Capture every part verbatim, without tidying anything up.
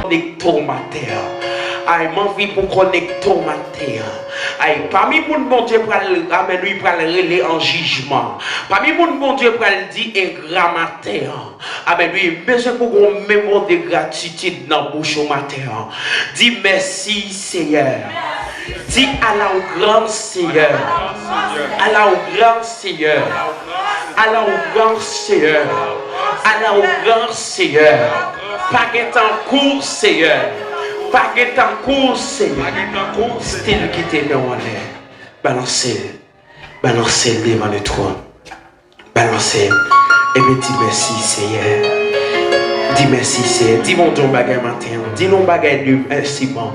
konekte w maten an. Ay, m anvi pou konekte w maten an. Ay, pami moun Bondye pral, amèn, wi, pral rele an jijman. Pami moun Bondye pral di engra maten an. Amèn, wi, m bezwen pou gon memwa de gratitid nan bouch ou maten an. Di mèsi, Seyè. Di à la grâce, Seyè. À la grâce, Seyè. À la grâce, Seyè. À la grâce, Seyè. Pa gen tankou w, Seyè. Pa gen tankou w, Seyè. Still kite men w anlè. Balanse l. Balanse l devan le twòn. Balanse l. Epi di mèsi, Seyè. Di mèsi, Seyè. Di Bondye yon bagay maten an. Di l yon bagay de mèsiman.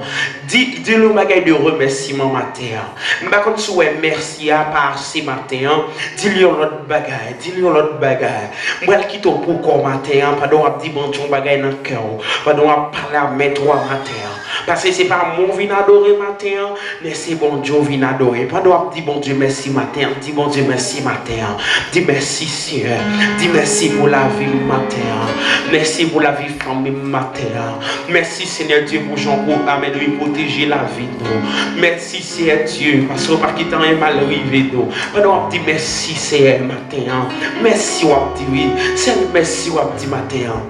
Di, di l yon bagay de remèsiman maten an. M pa konn si w wè mèsi a pa ase maten an. Di l yon lòt bagay. Di l yon lòt bagay. M pral kite w pou kò w maten an. Pandan w ap di Bondye yon bagay nan kè w. Pandan w ap pale a mèt ou a maten an. Paske se pa mwen w vin adore maten an, men se Bondye w vin adore. Pandan w ap di Bondye mèsi maten an, di Bondye mèsi maten an. Di mèsi, Seyè. Di mèsi pou lavi m maten an. Mèsi pou lavi fanmi m maten an. Mèsi, Senyè Dye, pou jan w, amèn, wi, pwoteje lavi nou. Mèsi, Seyè Dye, paske w pa kite anyen mal rive nou. Pandan w ap di mèsi, Seyè, maten an. Mèsi w ap di, wi. Sèl mèsi w ap di maten an.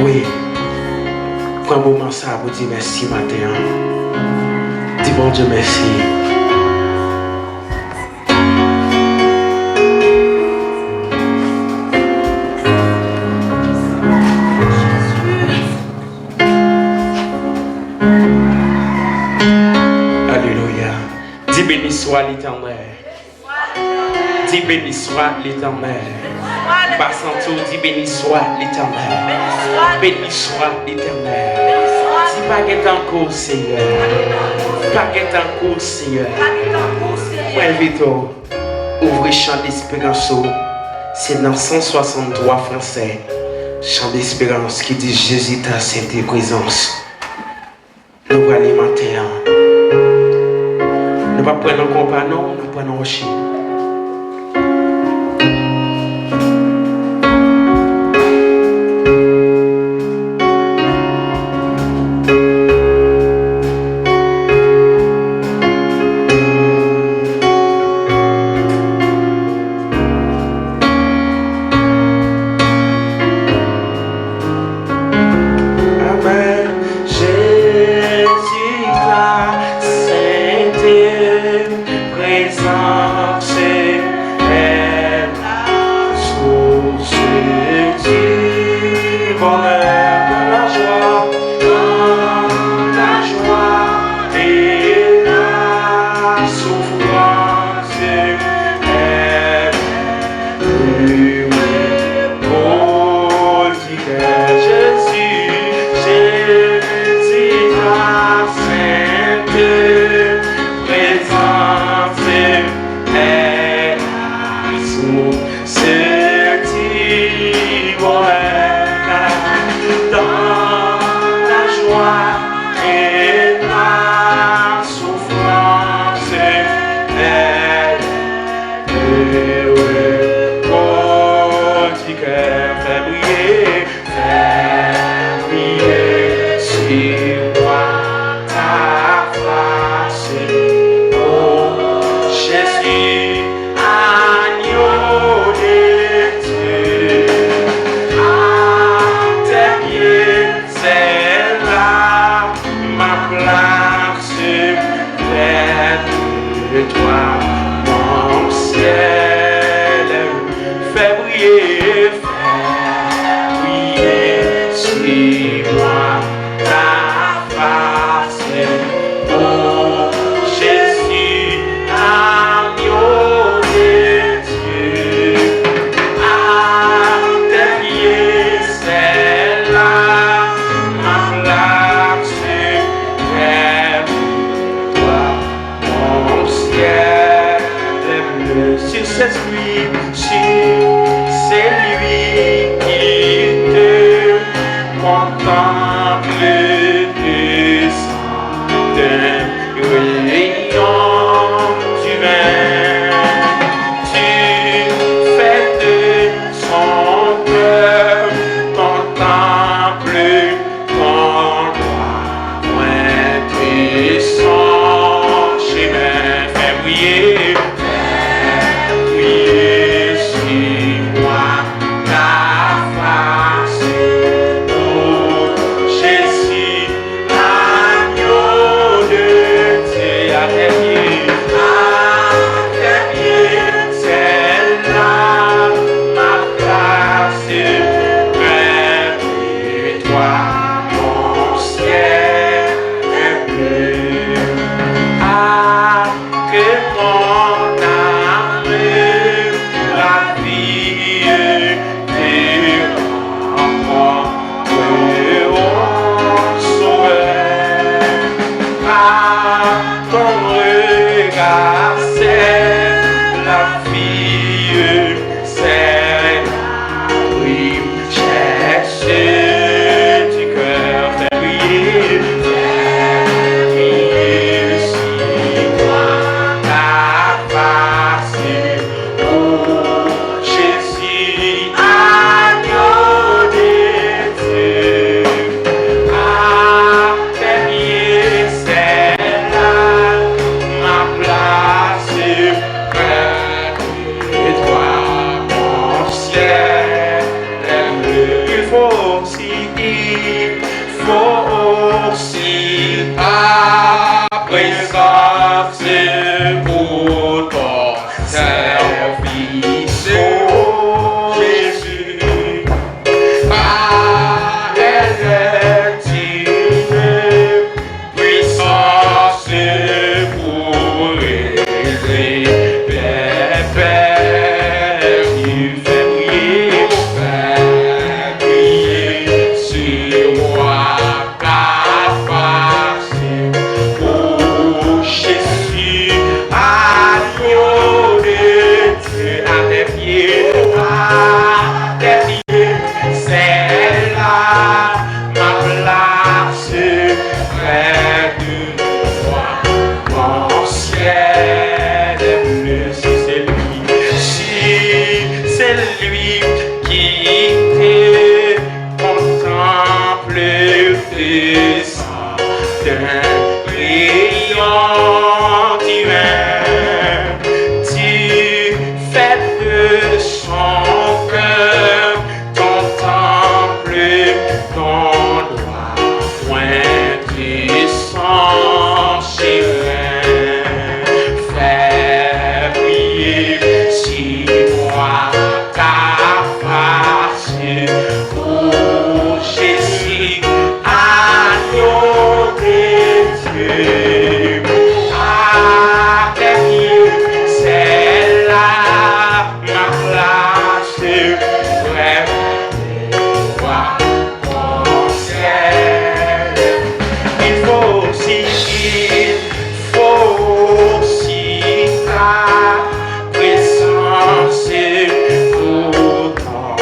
Wi. Pran moman sa pou di mèsi maten an. Di Bondye mèsi. Alelouya. Di, béni soit l'Éternel. Di, béni soit l'Éternel. M pa santi w, di, béni soit l'Éternel. Béni soit l'Éternel. Di, pa gen tankou w, Seyè. Pa gen tankou w, Seyè. Mwen envite w, ouvri Chan Desperans ou. Se nan san swasanntwa fransè. Chan Desperans ki di, Jésus, ta sainte présence. Nou prale maten an. Nou p ap pran nan konpa non, n ap pran nan woche. Amèn. Jésus, ta sainte présence est la source du bonheur, dans la joie, dans la joie et la souffrance. Heureux, prodigue, Jésus, Jésus, ta sainte présence est la source du bonheur, dans la joie et la souffrance, elle Ewe pwodikè, fè briye, fè briye sou mwen ta fas, o Jezi, agno de Dye, a tè pye sèl la m ap plase prè de twa, mon syèl. Fè briye, fè briye sou mwen ta fas, o Jezi, agno de Dye, a tè pye sèl la m ap plase prè de twa, mon syèl. Sur cette nuit, sur celui qui te contemple descend d'un rayon divin. Tu fais de son cœur ton temple, ton Sèvis, o Jezi, pa lè ti pwisans pou rele pèpè, ki fè priye, fè priye, si wa ka pase, o Jezi, agno de Dye, atè pye, atè pye, sèl la, m ap plase prè de twa, mon ciel est bleu, si se li, si se li ki te kontanple desandan rayon diven, du fait de son cœur, ton temple, ton droit, pointu son chemin, fè priye, si wa ka pase, o Jezi, agno de Dye, atè pye, sèl la, m ap plase prè wa, mon ciel. Il faut aussi, il faut aussi ta présence pour ton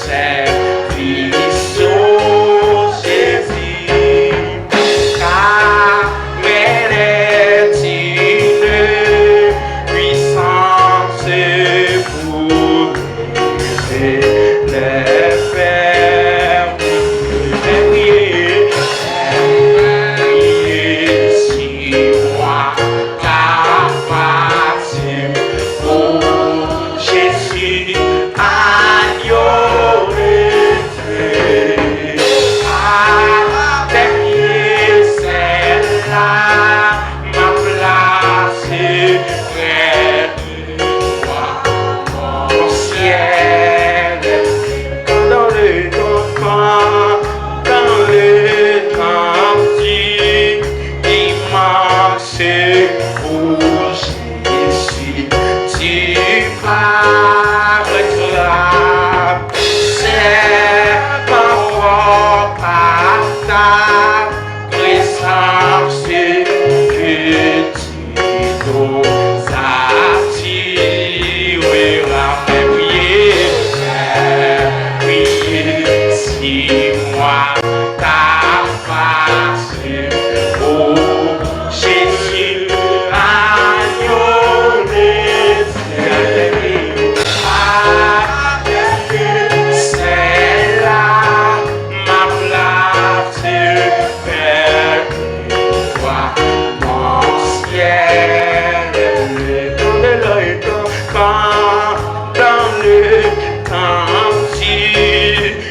service, ô Jésus, car elle est une puissance pour briser les fermes. Fais prier, fais prier, si wa ka pase, ô Jésus, agno de Dye, atè pye, sèl la, m ap plase prè de twa, mon ciel. Quand dans le temps, quand dans le temps, tu immense, ô Jésus, tu paraîtras. C'est encore par ta présence que tu nous attireras. Fais prier, fais prier, si wa ka pase, ô Jésus, agno de Dye, atè pye, sèl la, m ap plase prè de twa, mon ciel. Dans le temps, quand dans le temps, tu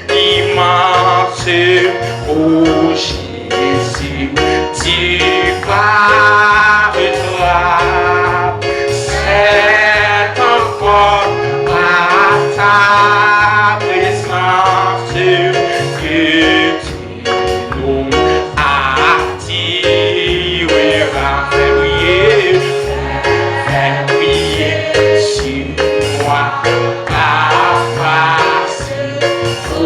immense, ô Jésus, tu paraîtras. C'est encore par ta présence que tu nous attireras. Fais prier, fais prier, si wa ka pase, ô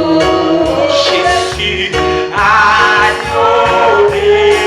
Jésus, agno de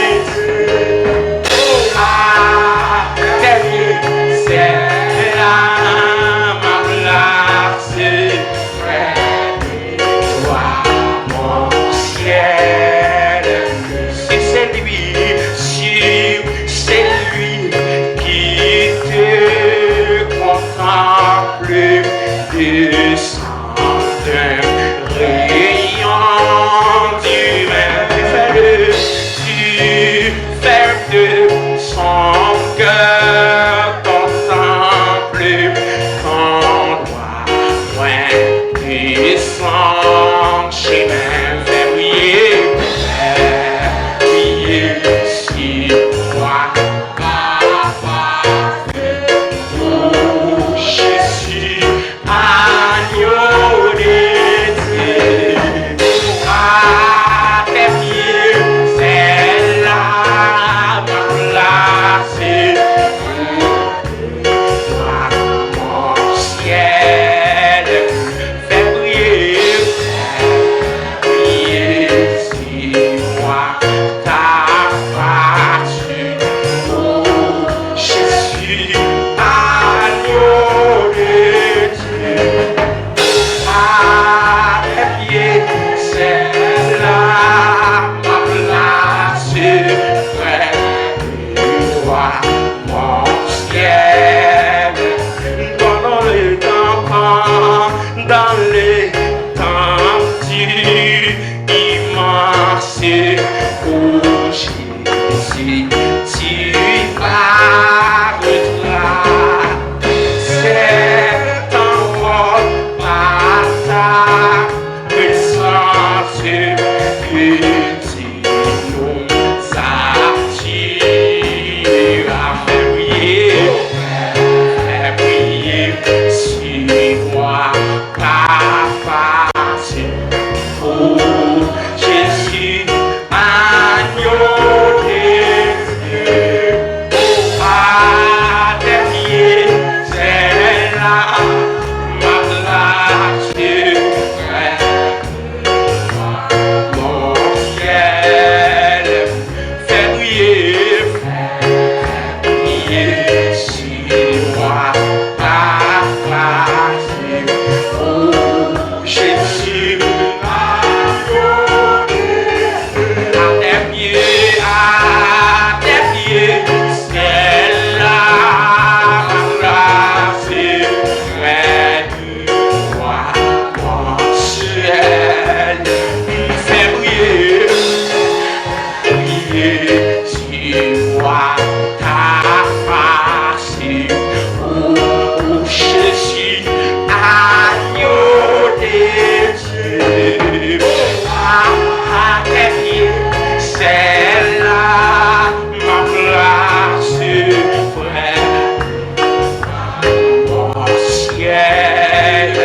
syèl,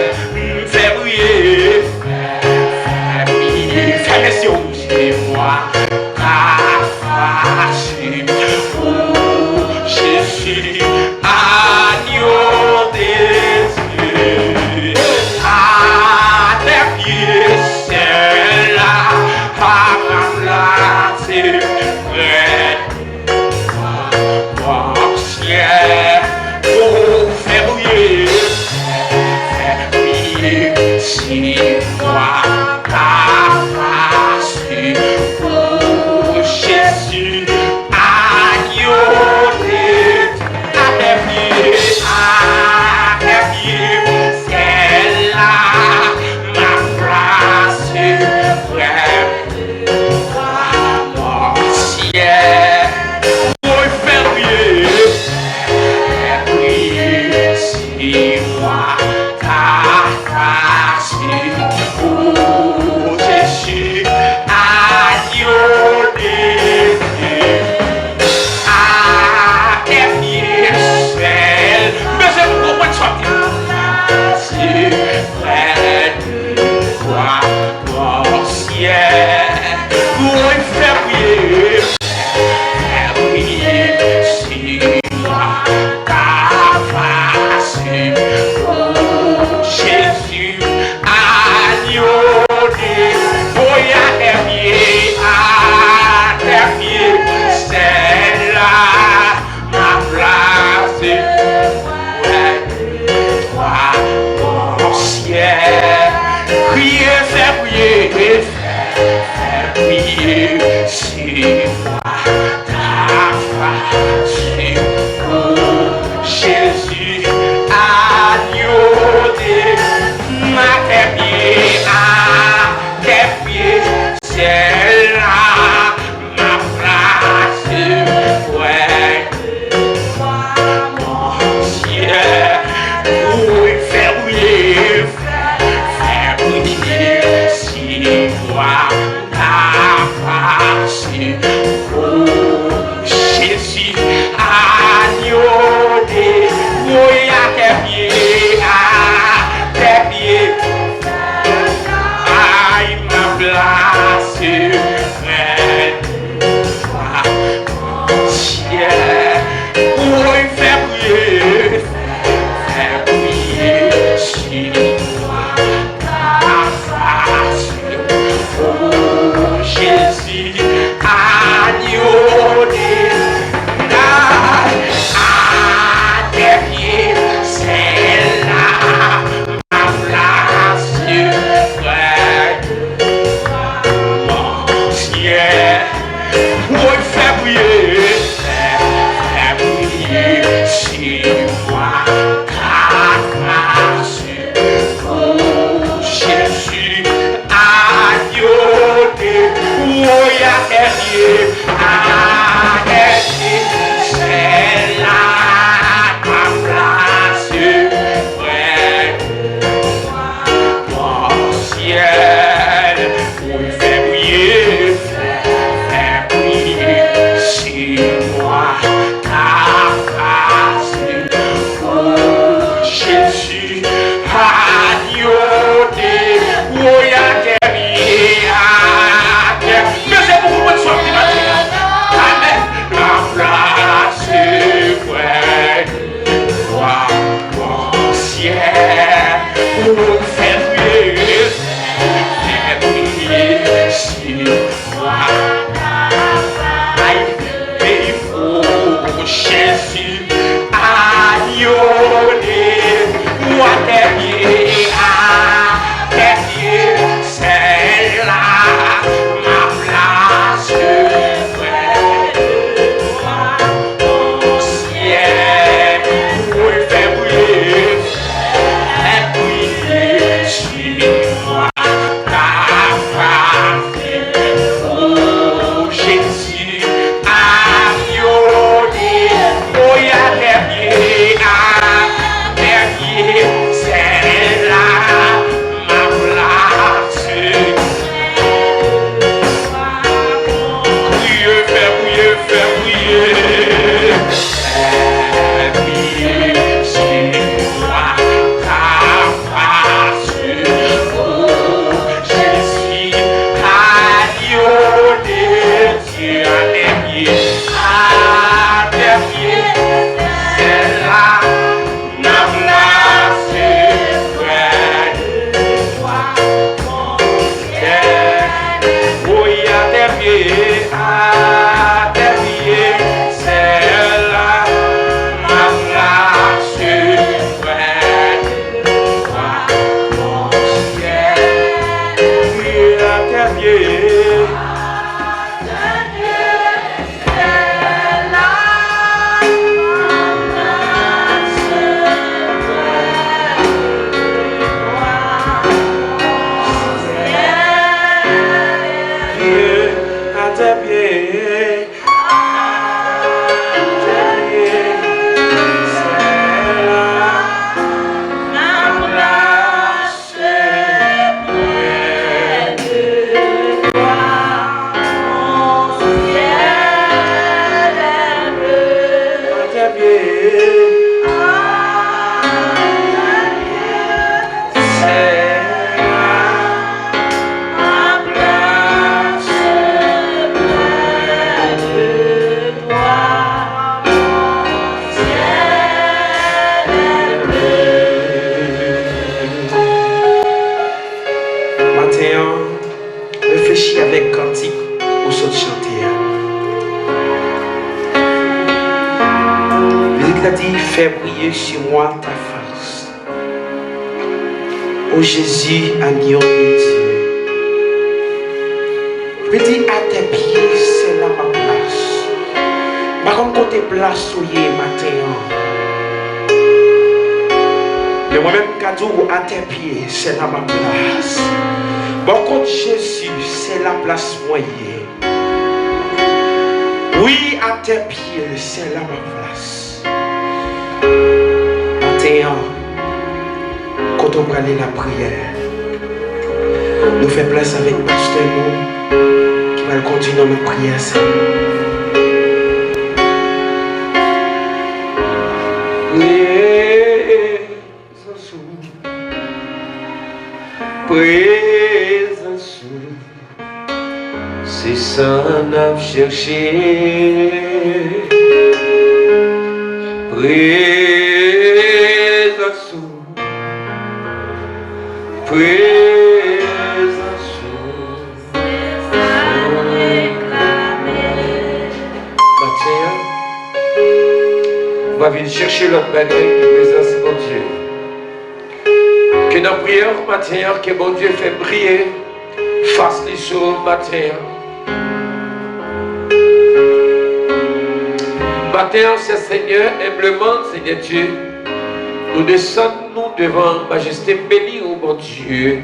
fè briye, fè briye, fèmen zye w, se mwa ka fache pou Jezi, agno de Dye, atè pye syèl la, pa m plase prèt. Bò syèl, ou fè briye, fè briye, si mwa ka pase pou Jezi, agno de Dye, atè pye, atè pye syèl la, m ap plase prèt. Bò syèl, woy fè briye, fè briye, si mwa ka pase pou Jezi, agno de Dye, atè pye syèl. M bezwen pou konprann sa. Se prèt. Vwa bò syèl, woy fè briye, fè briye, si mwa ka pase pou Jezi, agno de, woy atè pye, atè pye syèl la, m ap plase prèt. Vwa bò syèl, kriye fè briye, fè briye, si mwa ka pase pou Jezi, agno de, atè pye, atè pye syèl la, m ap plase prèt. Bò syèl, woy fè briye, fè briye, si mwa ka pase pou Jezi, agno de, woy atè pye, atè pye, ay m ap plase prèt. Vwa bò syèl, woy fè briye, fè briye, si mwa ka pase pou Jezi, agno de, atè pye syèl la, m ap plase prèt. Bò syèl, woy fè briye, fè briye, si mwa ka pase pou Jezi, agno de, woy atè pye, atè pye syèl la, m ap plase prèt. Bò syèl, woy fè briye, fè briye, si mwa ka pase pou Jezi, agno de, woy atè pye, atè, mezanmi, pou konprann sa w ap di maten an. Amèn. M ap plase prèt. Vwa bò syèl, ou fè briye, fè briye, si mwa ka pase pou Jezi, agno de, atè pye, atè pye syèl la, m ap plase prèt. Bò syèl, woy fè briye, sur moi ta face. Ô Jésus, agneau de Dieu. Li di, à tes pieds, c'est là ma place. M pa konn kote plas ou ye maten an. Men mwen menm, m ka di w, à tes pieds, c'est là ma place. Bò kot Jezi, se la plas mwen ye. Wi, à tes pieds, c'est là ma place. Maten an, kote w prale lapriyè? Nou fè plas avèk pastè nou ki pral kondui nou nan priyè sa. Prezans ou, prezans ou, se sa n ap chèche. Prezans ou, prezans ou. Maten an, nou pa vin chèche lòt bagay ke prezans Bondye. Ke nan priyè maten an, ke Bondye fè briye fas li sou maten an. Maten an, chè Senyè, enbleman, Senyè Dye, nou desann nou devan majeste beni ou, Bondye.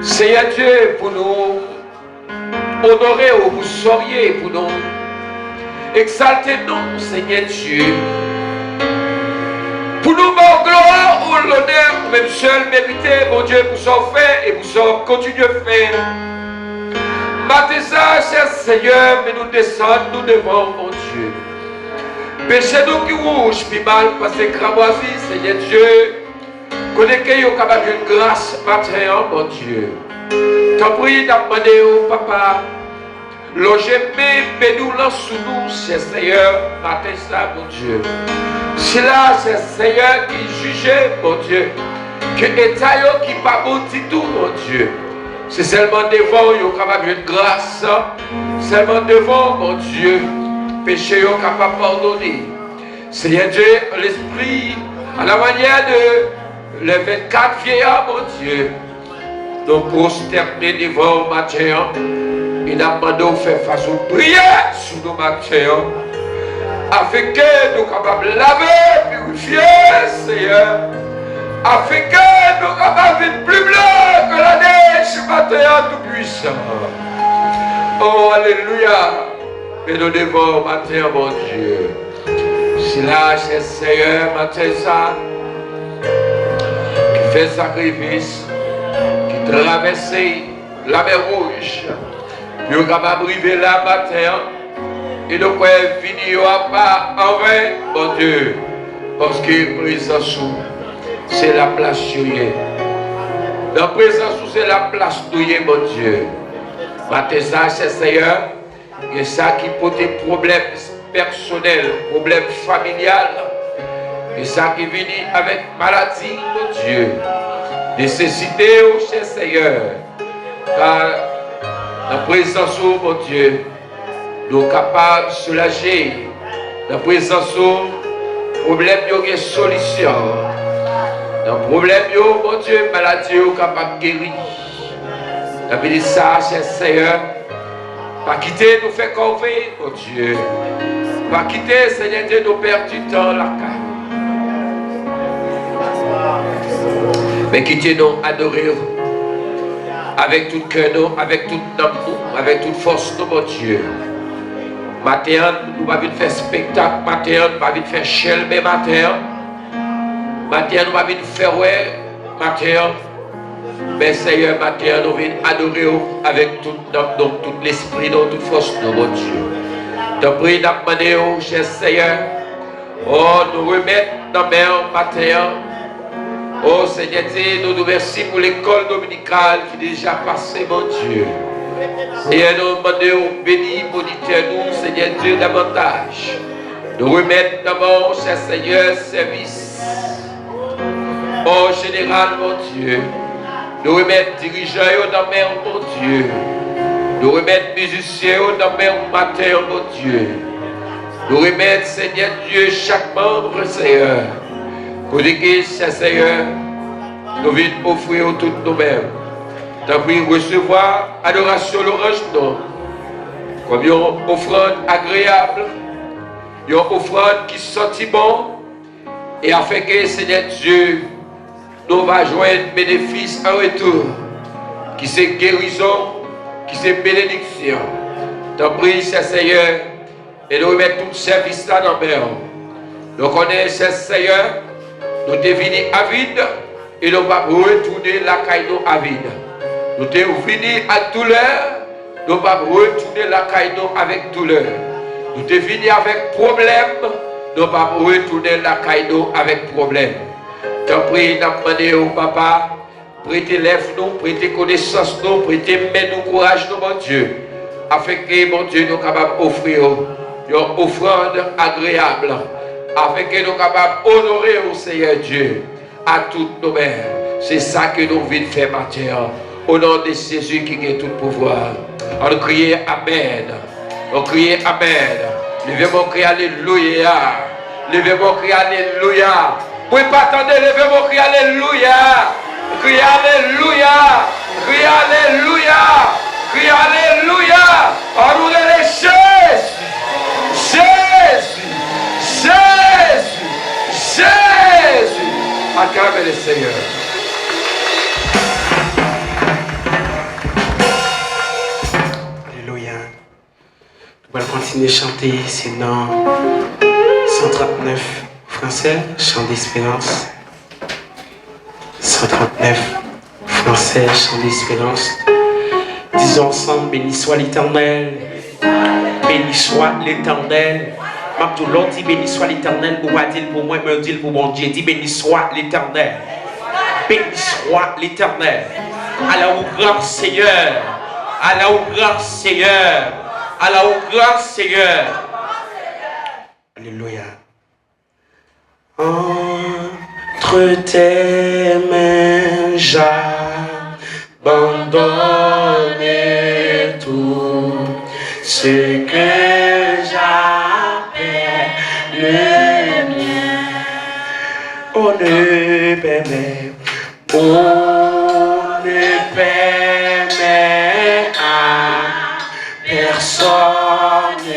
Senyè Dye, pou nou onore w pou sa w ye pou nou. Egzalte non w, Senyè Dye. Pou nou ba w glwa, ou lonè, ou menm sèl merite, Bondye, pou sa w fè e pou sa w ap kontinye fè. Maten sa, chè Senyè, men nou desann nou devan w, Bondye. Peche nou ki wouj, pi mal pase kramwazi, Senyè Dye. Kote ke yo kapab jwenn gras maten an, Bondye. Tanpri, n ap mande w, Papa, lonje men beni w lan sou nou, chè Senyè, maten sa, Bondye. Sila, chè Senyè, ki jije, Bondye, ke eta yo ki pa bon ditou, Bondye. Se sèlman devan w yo kapab jwenn gras, sèlman devan w, Bondye, peche yo kapab padone. Senyè Dye, lespri, a la manyè de lè vennkat vyeya, Bondye, nou pwostène devan w maten an, e n ap mande w fè fas ou briye sou nou maten an, afenke nou kapab lave, pirifye, Senyè, afenke nou kapab vin pli blan ke lanèj maten an, Toupwisan. O, alelouya! Men nou devan w maten an, Bondye. Sila, chè Senyè, maten sa, ki fè sakrifis, ki travèse Lamè Wouj, pou yo kapab rive la maten an, e nou kwè vini yo a pa anven, Bondye, paske prezans ou, se laplas yo ye. Nan prezans ou, se laplas nou ye, Bondye. Maten sa, chè Senyè, gen sa ki pote pwoblèm pèsonèl, pwoblèm familyal, gen sa ki vini avèk maladi, Bondye. Nesesite yo, chè Senyè, ka nan prezans ou, Bondye, nou kapab soulaje. Nan prezans ou, pwoblèm yo gen solisyon. Nan pwoblèm yo, Bondye, maladi yo kapab geri. Nan minit sa, chè Senyè, pa kite nou fè kòve, Bondye. Pa kite, Senyè Dye, nou pèdi tan lakay ou. Men kite nou adore w avèk tout kè nou, avèk tout nanm nou, avèk tout fòs nou, Bondye. Maten an, nou pa vin fè espektak, maten an, nou pa vin fè chelbè maten an. Maten an, nou pa vin fè wè, maten an. Men Senyè, maten an, nou vin adore w avèk tout nanm nou, tout lespri nou, tout fòs nou, Bondye. Tanpri, n ap mande w, chè Senyè, o, nou remèt nan men w maten an. O, Senyè Dye, nou di w mèsi pou lekòl dominikal ki deja pase, Bondye. Senyè, nou mande w beni monitè nou, Senyè Dye, davantaj. Nou remèt nan men w, chè Senyè, sèvis an jeneral, Bondye. Nou remèt dirijan yo nan men w, Bondye. Nou remèt mizisyen yo nan men w maten an, Bondye. Nou remèt, Senyè Dye, chak manm, Senyè. Kote ke, chè Senyè, nou vin ofri w tout nou menm. Tanpri, resevwa adorasyon, lwanj nou kòm yon ofrann agreyab, yon ofrann ki santi bon, e afenke, Senyè Dye, nou va jwenn benefis an retou, ki se gerizon, ki se benediksyon. Tanpri, chè Senyè, e nou remèt tout sèvis la nan men w. Nou konnen, chè Senyè, nou te vini avid, e nou p ap retounen lakay nou avid. Nou te vini ak doulè, nou p ap retounen lakay nou avèk doulè. Nou te vini avèk pwoblèm, nou p ap retounen lakay nou avèk pwoblèm. Tanpri, n ap mande w, Papa, prete lèv nou, prete konesans nou, prete men nou, kouraj nou, Bondye, afenke, Bondye, nou kapab ofri w yon ofrann agreyab, afenke nou kapab onore w, Senyè Dye, a tout nou menm. Se sa ke nou vin fè maten an, o non de Jezi ki gen tout pouvwa. Ann kriye amèn. Nou kriye amèn. Leve men w, kriye alelouya. Leve men w, kriye alelouya. Wi, pa tande, leve men w, kriye alelouya. Kriye alelouya. Kriye alelouya. Kriye alelouya. Ann nou rele Jezi. Jezi. Jezi. Jezi. Aklame le Senyè. Alelouya. Nou pral kontinye chante, se nan san trant nèf fransè, Chan desperans. San trant nèf fransè, Chan desperans. Disons ensemble, béni soit l'Éternel. Béni soit l'Éternel. M ap di w, lè w di béni soit l'Éternel, ou pa di l pou mwen, men w di l pou Bondye. Di béni soit l'Éternel. Béni soit l'Éternel. À la hauteur, Seigneur. À la hauteur, Seigneur. À la hauteur, Seigneur. Alelouya. Entre tes mains, j'abandonne tout ce que j'appelle le mien. On ne permet On ne permet à personne,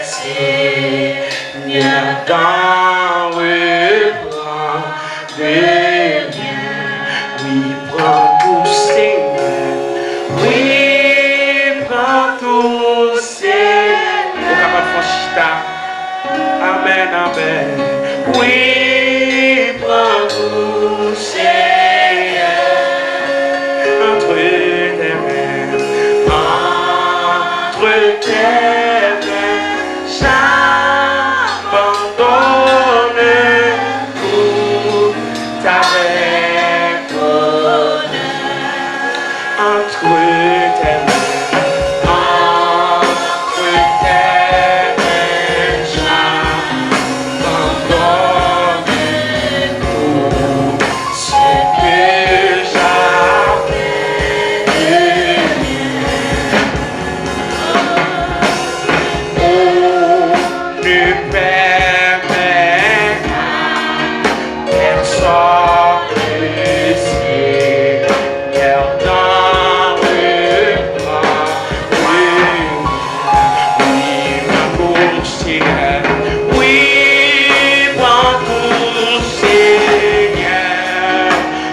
Seigneur, d'en reprendre rien. Oui, prends tout, Seigneur. Oui, prends tout, Seigneur. Ou kapab fè yon chita. Amèn, amèn. Wi, pran tou, Senyè, entre tes mains, entre tes mains, j'abandonne tout avec bonheur. Entre tes mains, entre tes mains, j'abandonne tout ce que j'avais de mien. On ne permet à personne, Seigneur, d'en reprendre. Oui, prends tout, Seigneur. Oui, prends tout, Seigneur.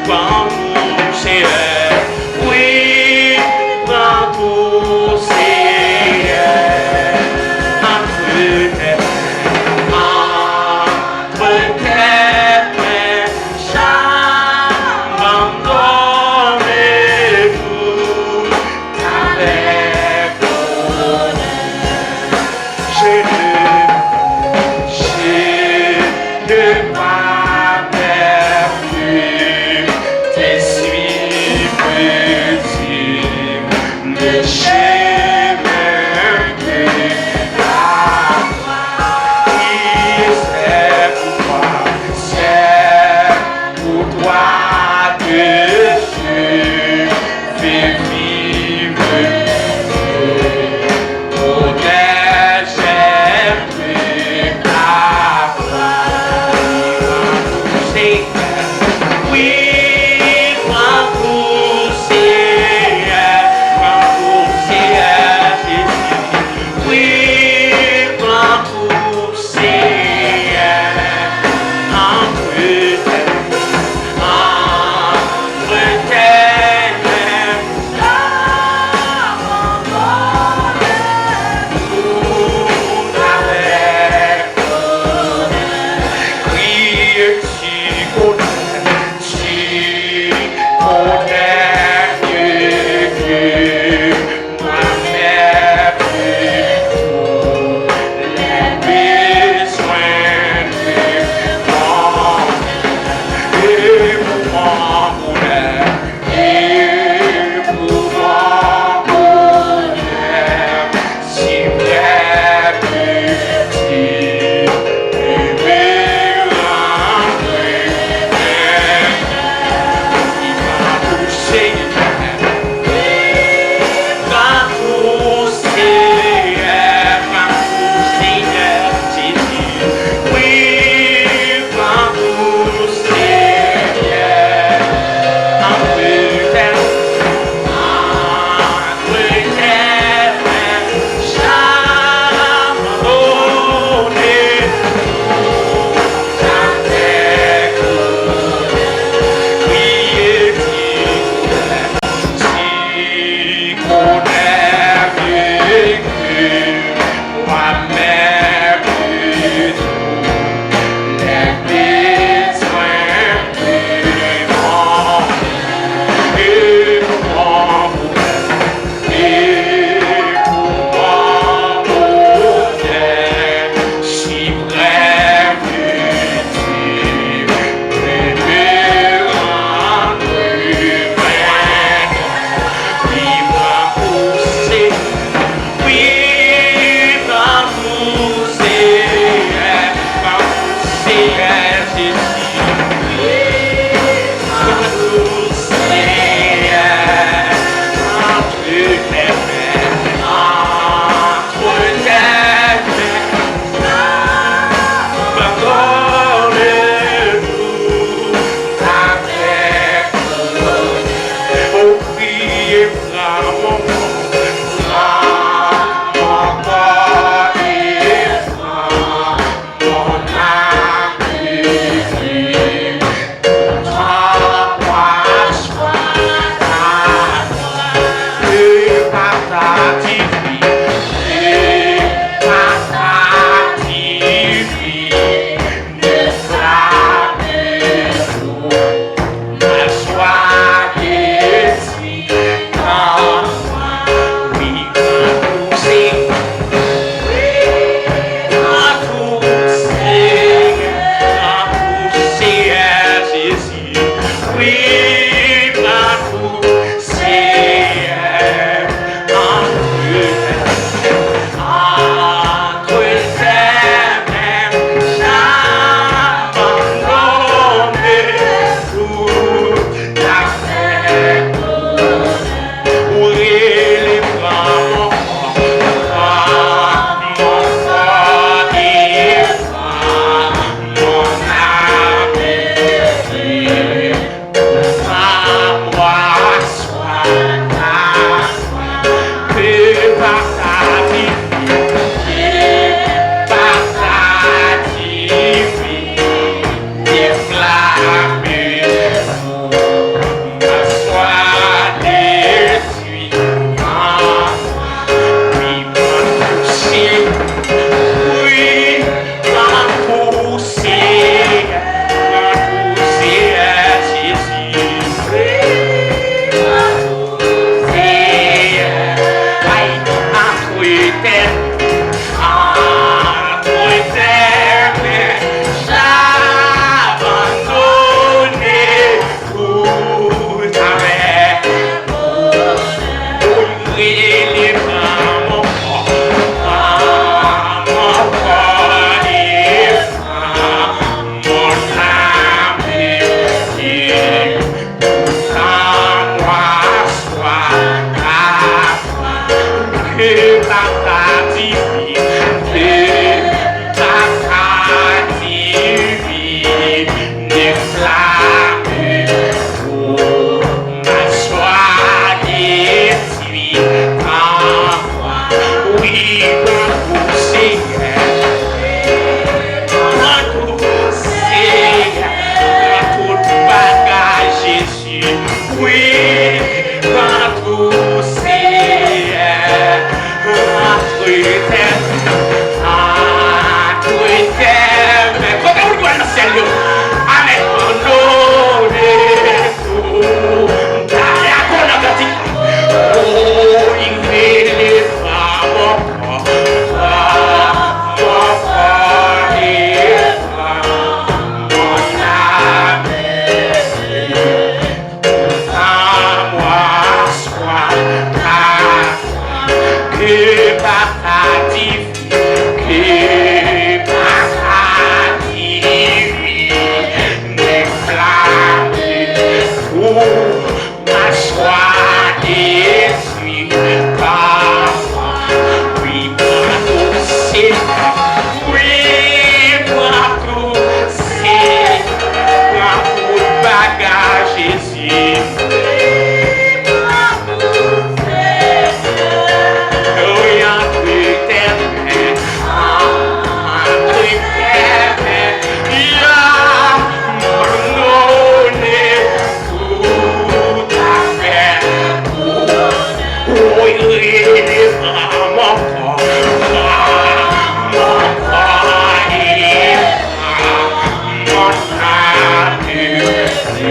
Prends tout, Seigneur. Oui, prends tout, Seigneur. Entre tes mains, entre tes mains, j'abandonne tout avec bonheur. Je ne, je ne m'arrête plus de suivre sur le chemin de la croix. Oui, c'est pourquoi, c'est pour toi que je vais vivre. Pour tes j'aime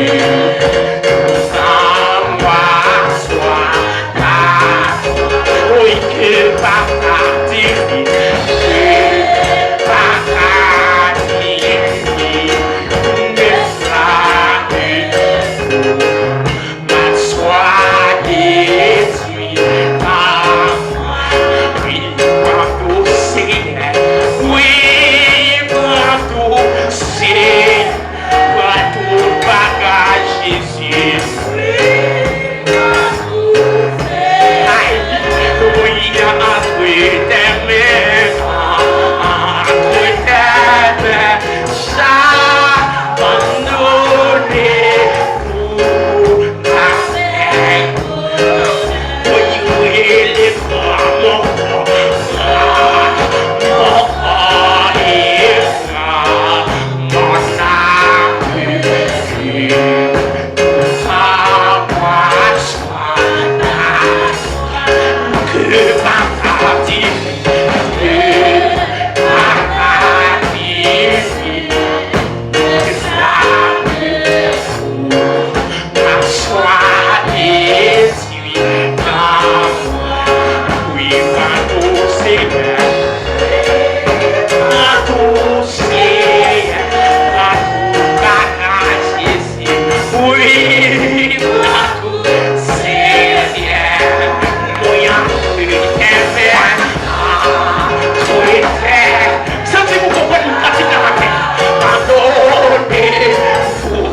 Sa mwa swa pa swa, wi, ke pa ka divi, ke pa ka divi, ke sa ke m a swa detwi pa mwa. Wi, pran tou, Senyè. Wi, pran tou, Senyè. Pran tout bagay, Jezi. Ay, wi, antre tè men, antre tè men, sa abandone pou Pastè, wi, rele pran mon kò, pran mon kò e pran mon nanm. Sa mwa swa pa swa, ke pa ka divi, ke pa ka divi, ke sa ke ou pa swa detwi nan mwen. Wi, pran tou, Senyè. Pran tou, Senyè. Pran tou bagay, Jezi. Wi, pran tou, Senyè. Mwen antre tè men, antre tè. Santi pou konprann kantik la maten. Abandone pou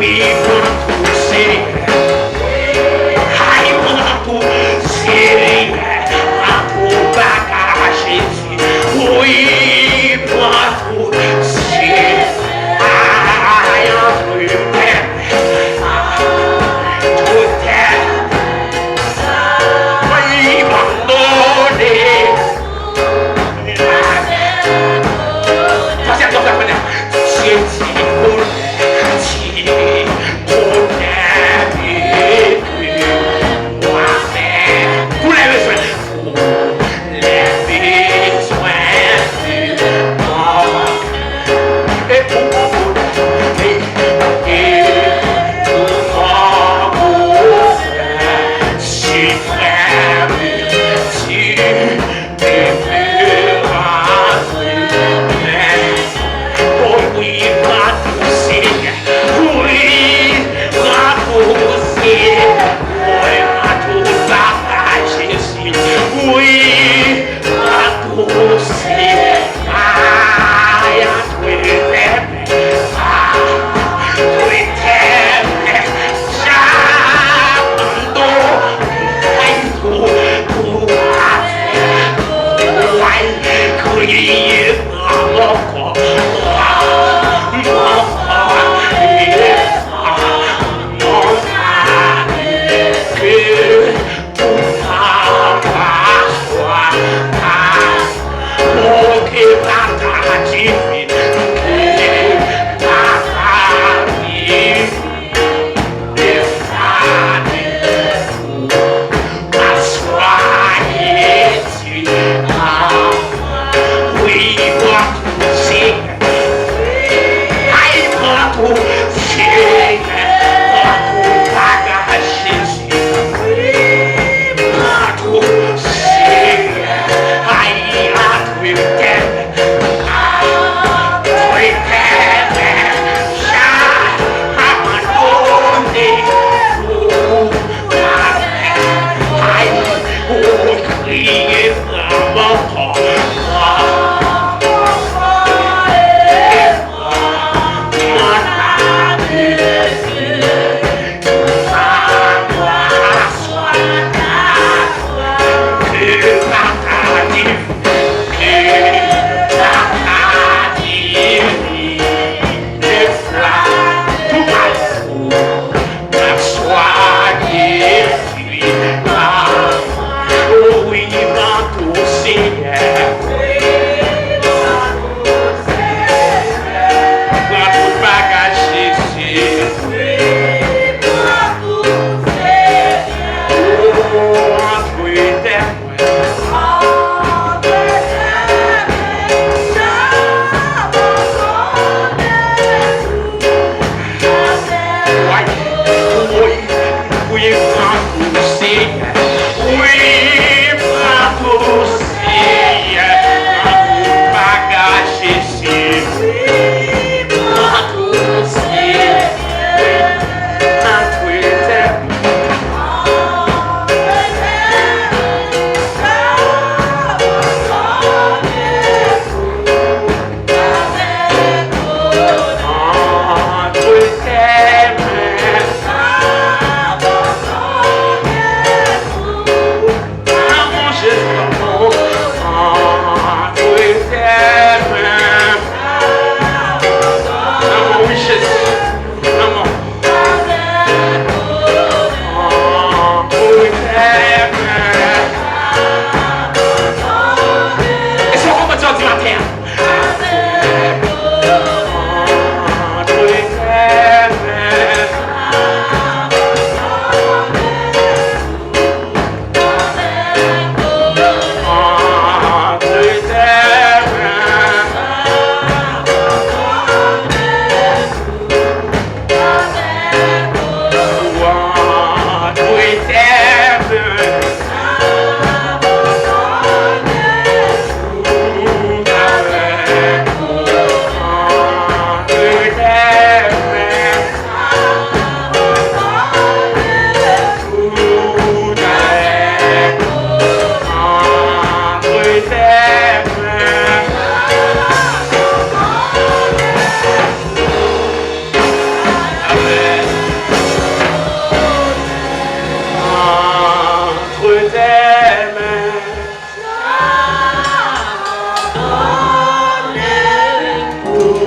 Wi, pran tou, Senyè. Ay, pran tou, Senyè. Pran tou bagay, Jezi. Wi, pran tou, Senyè. Ay, antre tè. Antre tè. Wi, abandone. Pastè, pastè, pastè. Jezi, bonè, Jezi, bonè, mete mwa fè. Pou lè bezwen, pou lè bezwen de mwa.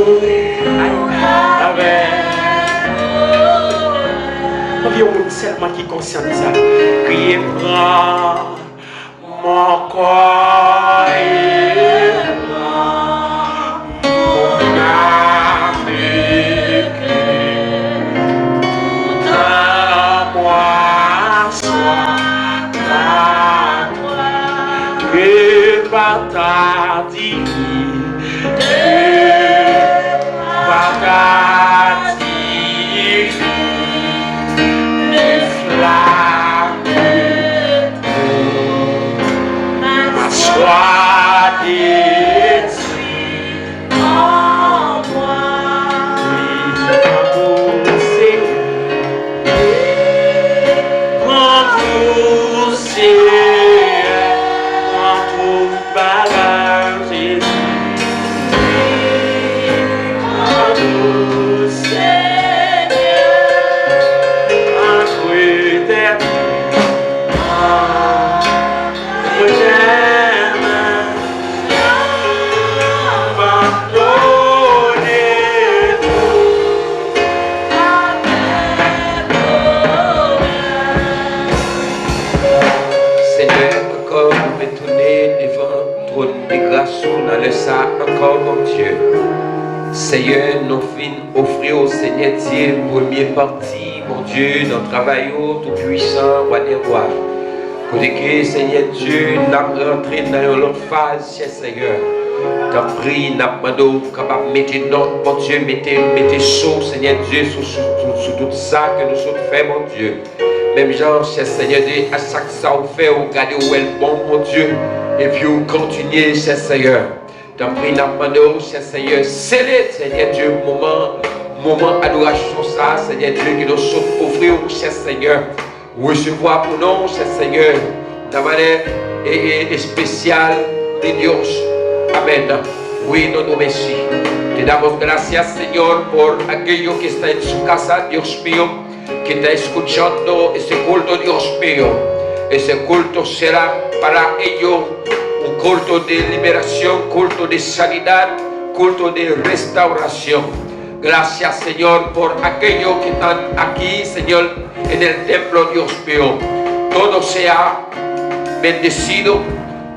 Avè. Mwen vle yon moun sèlman ki konsyan de sa. Kriye, pran mon kò e mon nanm e kè, tout an mwa swa a twa, ke pa ta divin, ke pa ta divin, enflame ma swa detwi an mwa. Wi, pran tou, Senyè. Pran tou, Senyè. Pran tout bagay, Jezi. Pran tou, Senyè. Antre tèt mwen. Senyè, ankò nou retounen devan twòn de gras ou nan lè sa a ankò, Bondye. Senyè, nou vin ofri w, Senyè Dye, premye pati, Bondye, nan travay ou, Toupwisan, Wa dè wa. Kote ke, Senyè Dye, n ap rantre nan yon lòt faz, chè Senyè. Tanpri, n ap mande w pou kapab mete nòt, Bondye, mete, mete sou, Senyè Dye, sou, sou, sou, sou tout sa ke nou sot fè, Bondye. Menm jan, chè Senyè Dye, a chak sa w fè, ou gade w wè l bon, Bondye, epi ou kontinye, chè Senyè. Tanpri, n ap mande w, chè Senyè, sele, Senyè Dye, moman, moman adorasyon sa, Senyè Dye, ke nou sot ofri w, chè Senyè. Resevwa pou nou, chè Senyè, nan mannyè e, e, espesyal de Dios. Amèn. Wi, nou di w mèsi. Te damos gracias, Señor, por aquello que está en su casa, Dios mío, que está escuchando ese culto, Dios mío. Ese culto será para ellos un culto de liberación, culto de sanidad, culto de restauración. Gracias, Señor, por aquellos que están aquí, Señor, en el templo, Dios mío. Todo sea bendecido,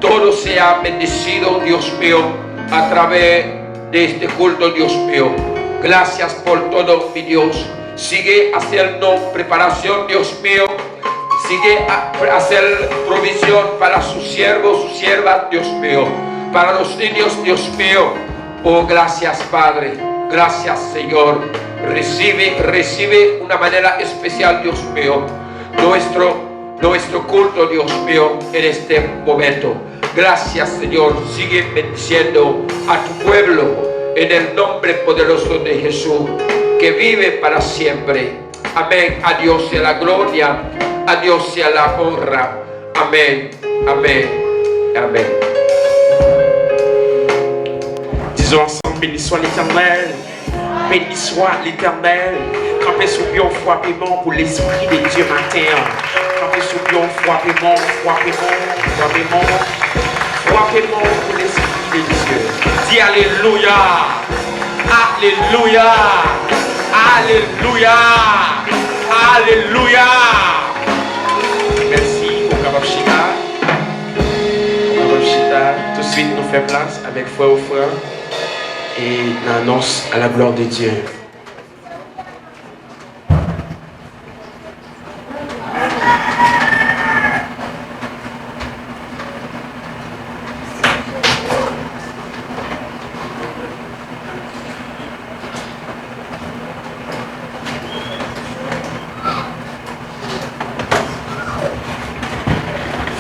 todo sea bendecido, Dios mío, a través de este culto, Dios mío. Gracias por todo, mi Dios. Sigue haciendo preparación, Dios mío. Sigue a hacer provisión para sus siervos, sus siervas, Dios mío. Para los niños, Dios mío. Oh, gracias, Padre. Gracias, Señor. Recibe, recibe una manera especial, Dios mío, nuestro, nuestro culto, Dios mío, en este momento. Gracias, Señor. Sigue bendiciendo a tu pueblo en el nombre poderoso de Jesús, que vive para siempre. Amén. A Dios sea la gloria, a Dios sea la honra. Amèn, amèn, amèn. Disons ensemble, béni soit l'Éternel. Béni soit l'Éternel. Kanpe sou pye w, frape men w pou Lespri de Dye maten an. Kanpe sou pye w, frape men w, frape men w, frape men w. Frape men w pou Lespri de Dye. Di alelouya. Alelouya! Alelouya! Alelouya! Mèsi, ou kapab chita. Ou kapab chita. Touswit, nou fè plas avèk frè Ofran e nan anons à la gloire de Dieu.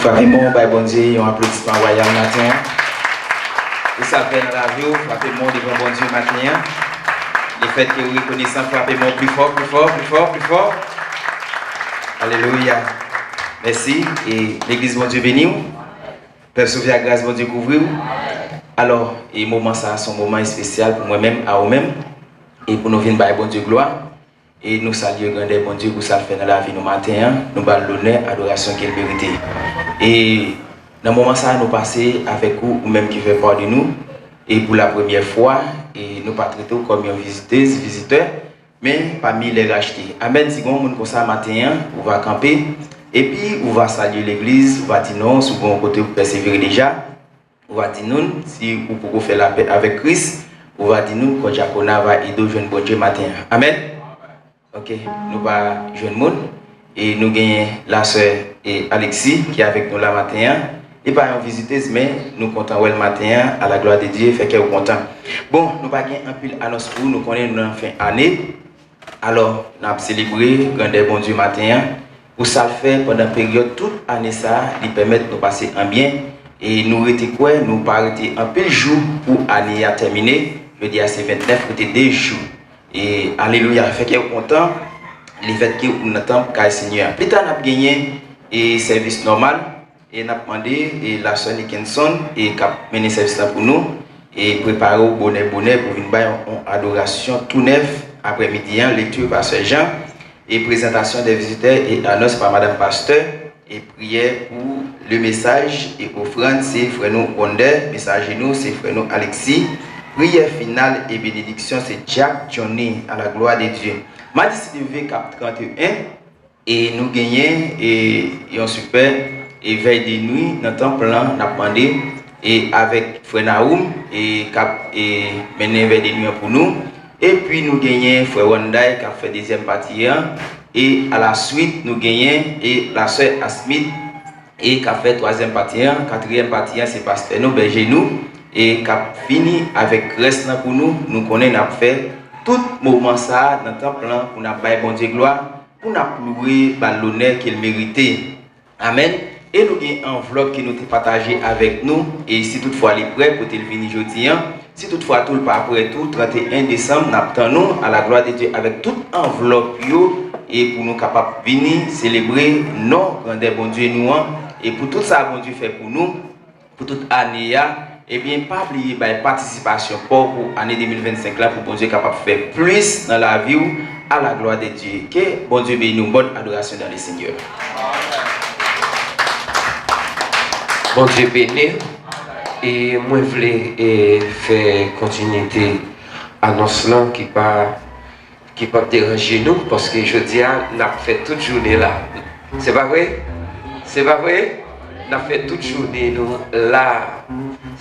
Frape men w, bay Bondye yon aplodisman wayal maten an. Pou sa l fè nan lavi w, frape men w devan Bondye maten an. Lefètke w rekonesan, frape men w pli fò, pli fò, pli fò, pli fò. Alelouya. Mèsi. E legliz, Bondye beni w. Pè Sovè a gras, Bondye kouvri w. Alò, e moman sa a se yon moman espesyal pou mwen menm, a ou menm, e pou nou vin bay Bondye glwa. E nou salye grandè Bondye pou sa l fè nan lavi nou maten an. Nou ba l lonè, adorasyon ke l merite. E nan moman sa a, nou pase avèk ou, ou menm ki fè pa de nou. E pou la premyè fwa, e Nou pa trete w kòm yon vizitez, vizitè, men pami lè rachte. Amèn. Si gen yon moun konsa maten an, ou va kanpe, epi ou va salye legliz, ou va di non, si w gen yon kote ou pèsevere deja, ou va di nou, si ou poko fè lapè avèk Kris, ou va di nou, kò dyakona va ede w jwenn Bondye maten an. Amèn. Ok, nou pa jwenn moun. E nou genyen lasè e Alexis ki avèk nou la maten an. Li pa yon vizitez, men nou kontan wè l maten an. A la glwa de Dye, fè kè w kontan. Bon, nou pa gen anpil anons pou ou. Nou konnen nou nan fen ane. Alò, n ap selebre grandè Bondye maten an. Pou sa l fè pandan peryòd tout ane sa a, li pèmèt nou pase an byen. E nou rete kwè, nou pa rete anpil jou pou ane a tèmine. Jodi a se ventnèf, rete de jou. E alelouya, fè kè w kontan, lefètke ou nan tanp kay Senyè a. Pita n ap genyen e sèvis nòmal, e n ap mande e lasè Nickenson e k ap mennen sèvis la pou nou, e prepare w bonè bonè pou vin bay yon, yon adorasyon tou nèf aprèmidi an, lekti pastè Jean, e prezantasyon de vizitè e anons pa madanm pastè, e priyè pou le mesaj e ofrann se frè nou Wonder, mesaje nou se frè nou Alexis, priyè final e benediksyon se Jack Johnny, a la glwa de Dye. Madi si Dye vle k ap trant e en, e nou genyen e yon sipè e vèy de nwi nan tanp lan, n ap mande e avèk frè Naoum e k ap e mennen vèy de nwi an pou nou. Epi nou genyen frè Wanday k ap fè dezyèm pati an. E alaswit, nou genyen e lasè Asmit e k ap fè twazyèm pati an. Katriyèm pati an, se pastè nou, bèje nou, e k ap fini avèk rès lan pou nou. Nou konnen n ap fè tout moman sa a nan tanp lan pou n ap bay Bondye glwa, pou n ap louwe, ba l lonè ke l merite. Amèn. E nou gen anvlòp ke nou te pataje avèk nou. E si toutfwa li prè, pote l vini jodi an. Si toutfwa tou l pa prè tou, trant e en desanm, n ap tann ou, a la glwa de Dye, avèk tout anvlòp yo, e pou nou kapab vini selebre non grandè Bondye nou an, e pou tout sa Bondye fè pou nou, pou tout ane a, ebyen, pa bliye bay patisipasyon pa w pou ane de mil vennsenk la, pou Bondye kapab fè plis nan lavi w, a la glwa de Dye. Ke Bondye beni w. Bòn adorasyon dans le Seigneur. Bondye beni w. E mwen vle e fè kontinite anons lan ki pa ki p ap deranje nou, paske jodi a n ap fè tout jounen la. Se pa vre? Se pa vre? N ap fè tout jounen nou la.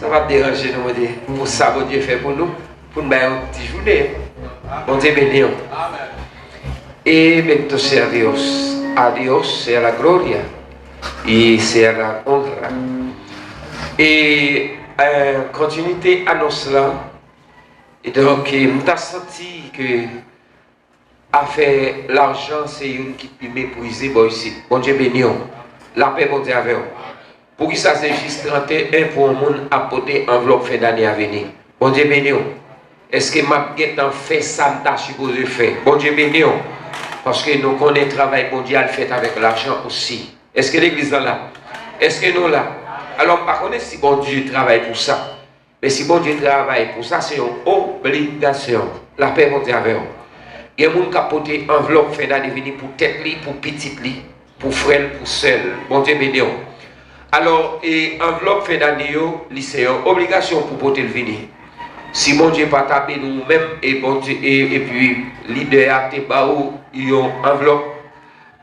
Sa p ap deranje nou, mwen di, pou sa Bondye fè pou nou, pou n bay yon ti jounen. Bondye beni w. E bendito sea Dios. A Dios sea la gloria y sea la honra. E, eh, kontinite anons lan. E donk, eh, m ta santi ke afè lajan se youn ki pi meprize bò isit. Bondye beni w. Lapè Bondye avè w. Poukisa se jis trant e en pou yon moun ap pote anvlòp fen dane a vini? Bondye beni w. Èske m ap gentan fè sa m ta sipoze fè? Bondye beni w. Paske nou konnen travay Bondye al fèt avèk lajan osi. Èske legliz lan la? Èske nou la? Alò, m pa konnen si Bondye travay pou sa. Men si Bondye travay pou sa, se yon obligasyon. Lapè Bondye avè w. Gen moun k ap pote anvlòp fen dane vini pou tèt li, pou pitit li, pou frè l, pou sè l. Bondye beni w. Alò, e anvlòp fen dane yo, li se yon obligasyon pou pote l vini. Si Bondye pa ta beni w menm, e Bondye, e, epi lidè a te ba w yon anvlòp,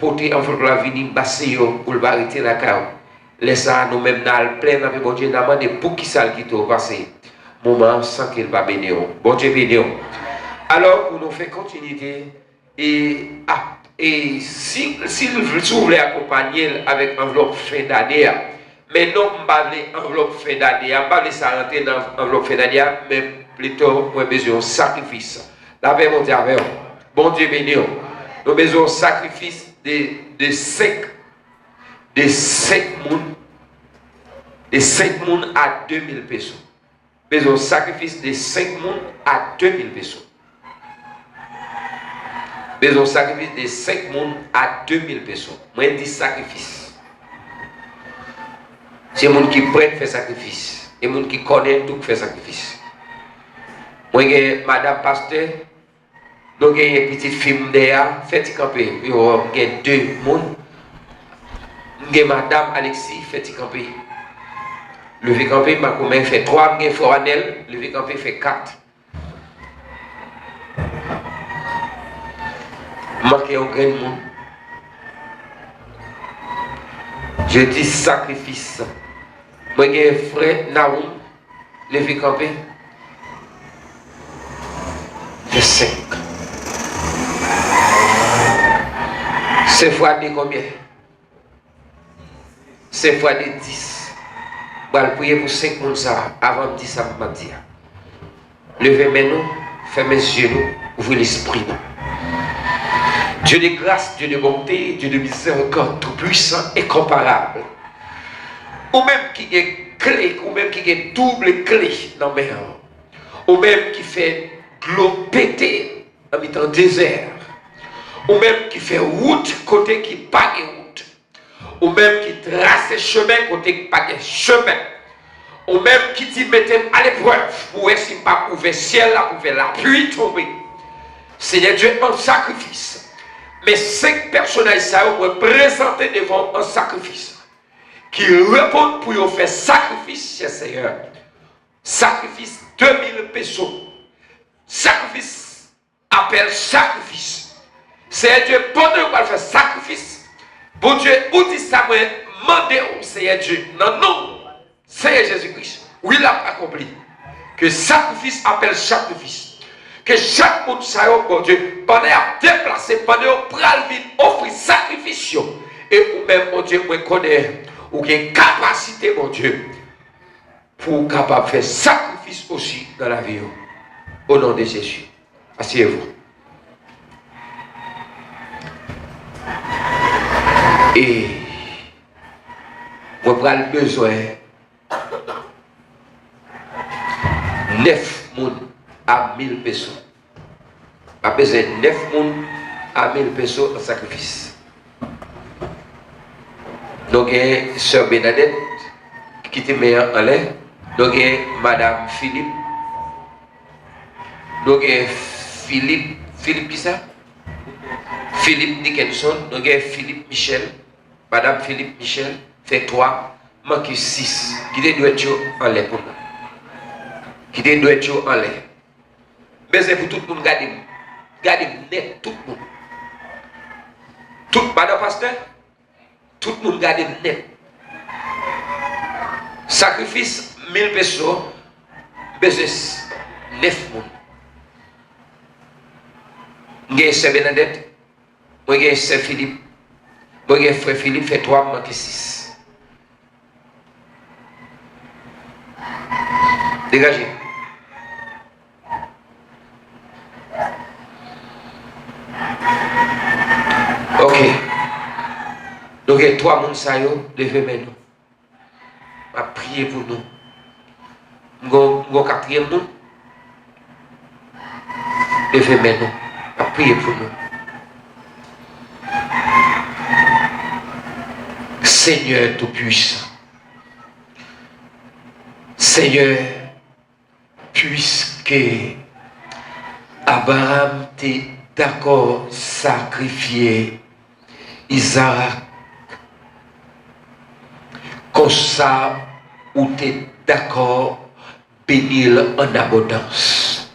pote anvlòp la vini, base yo, pou l pa rete lakay w. Lè sa a, nou menm n al plenn avèk Bondye, n a mande poukisa l kite w pase moman an san ke l pa beni w. Bondye beni w. Alò, pou nou fè kontinite, e, a, e si, si, si w vle akonpanye l avèk anvlòp fen dane a, men non, m pa vle anvlòp fen dane a, m pa vle sa rantre nan anvlòp fen dane a, men plito, mwen bezwen yon sakrifis. Lapè Bondye avè w. Bondye beni w. Nou bezwen yon sakrifis de, de senk de senk moun, de senk moun a de mil peso. Bezwen yon sakrifis de senk moun a de mil peso. Bezwen yon sakrifis de senk moun a de mil peso. Mwen di sakrifis. Se moun ki prè k fè sakrifis. E moun ki konnen tou k fè sakrifis. Mwen gen madanm pastè, Nou genyen pitit fi m dèyè a, fè ti kanpe. Yo, m gen de moun. M gen madanm Alexis, fè ti kanpe. Leve kanpe, Makomè fè twa, m gen frè Anèl, leve kanpe, fè kat. manke yon grenn moun. Je dis sacrifice. Mwen gen frè Naoum, leve kanpe. Fè senk. Senk fwa de konbyen? Senk fwa de dis. M pral priye pou senk moun sa a, avan m di sa m ap di a. Leve men nou, fèmen zye nou, ouvri lespri nou. Dieu de grâce, Dieu de bonté, Dieu de miséricorde, tout puissant, incomparable. Ou menm ki gen kle, ou menm ki gen double kle nan men w. Ou menm ki fè dlo pete nan mitan dezè. Ou menm ki fè wout kote ki pa gen wout. Ou menm ki trase chemen kote ki pa gen chemen. Ou menm ki di, "Mete m aleprèv pou wè si m p ap ouvè syèl la, pou fè lapli tonbe." Senyè Dye, an sakrifis. Men senk pèsonaj sa yo mwen prezante devan w an sakrifis. Ki reponn pou yo fè sakrifis, chè Senyè. Sakrifis de mil peso. Sakrifis apèl sakrifis. Senyè Dye, pandan yo pral fè sakrifis, Bondye, ou di sa mwen mande w, Senyè Dye, nan non w, Senyè Jezi Kris. Wi, l ap akonpli. Ke sakrifis apèl sakrifis. Ke chak moun sa yo, Bondye, pandan y ap deplase, pandan yo pral vin ofri sakrifis yo, e ou menm, Bondye, mwen konnen ou gen kapasite, Bondye, pou w kapab fè sakrifis osi nan lavi yo. O non de Jezi. Asseyez-vous. E mwen pral bezwen nèf moun a mil peso. M ap bezwen nèf moun a mil peso an sakrifis. Nou gen sè Bernadette ki kite men an anlè. Nou gen madam Philippe. Nou gen Philippe, Philippe kisa? Philippe Nickenson. Nou gen Philippe Michel. Madam Philippe Michel fè twa, manke sis. Kite dwèt yo anlè pou mwen. Kite dwèt yo anlè. Bezwen pou tout moun gade m. Gade m nèt, tout moun. Tout, madan pastè, tout moun gade m nèt. Sakrifis mil peso, bezwen nèf moun. M gen sè Bernadette, mwen gen sè Philippe, mwen gen frè Philippe, fè twa, m manke sis. Degaje. Ok. Nou gen twa moun sa yo, leve men nou. M ap priye pou nou. M gon, m gon katriyèm moun. Leve men nou. M ap priye pou nou. Senyè Toupuisan. Senyè, piske Abraram te dakò sakrifye Izarak, konsa ou te dakò beni l an abondans.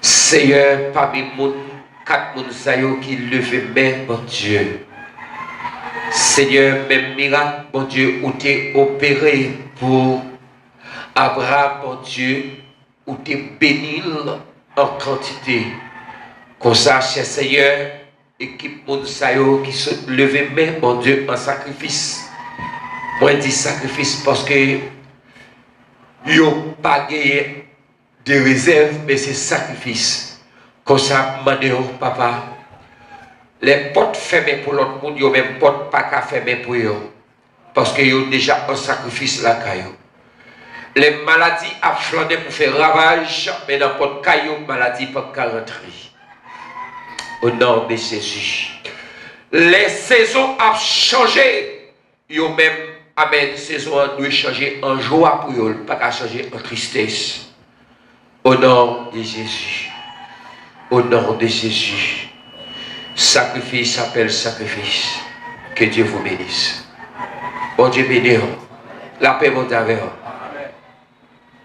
Senyè, pami moun, kat moun sa yo ki leve men, Bondye. Senyè, menm mirak, Bondye, ou te opere pou Abraram, Bondye, ou te beni l an kantite. Konsa, chè Senyè, ekip moun sa yo ki sot leve men, Bondye, an sakrifis. Mwen di sakrifis paske yo pa genyen de rezèv, men se sakrifis. Konsa, m mande w, Papa, lè pòt fèmen pou lòt moun, yo menm pòt pa ka fèmen pou yo. Paske yo deja an sakrifis lakay yo. Lè maladi ap flannen pou fè ravaj, men nan pòt kay yo, maladi p ap ka rantre. O non de Jezi. Lè sezon ap chanje, yo menm, amèn, sezon an dwe chanje an jwa pou yo, l pa ka chanje an tristès. Au nom de Jésus. Au nom de Jésus. Sakrifis apèl sakrifis. Que Dieu vous bénisse. Bondye beni w. Lapè Bondye avè w.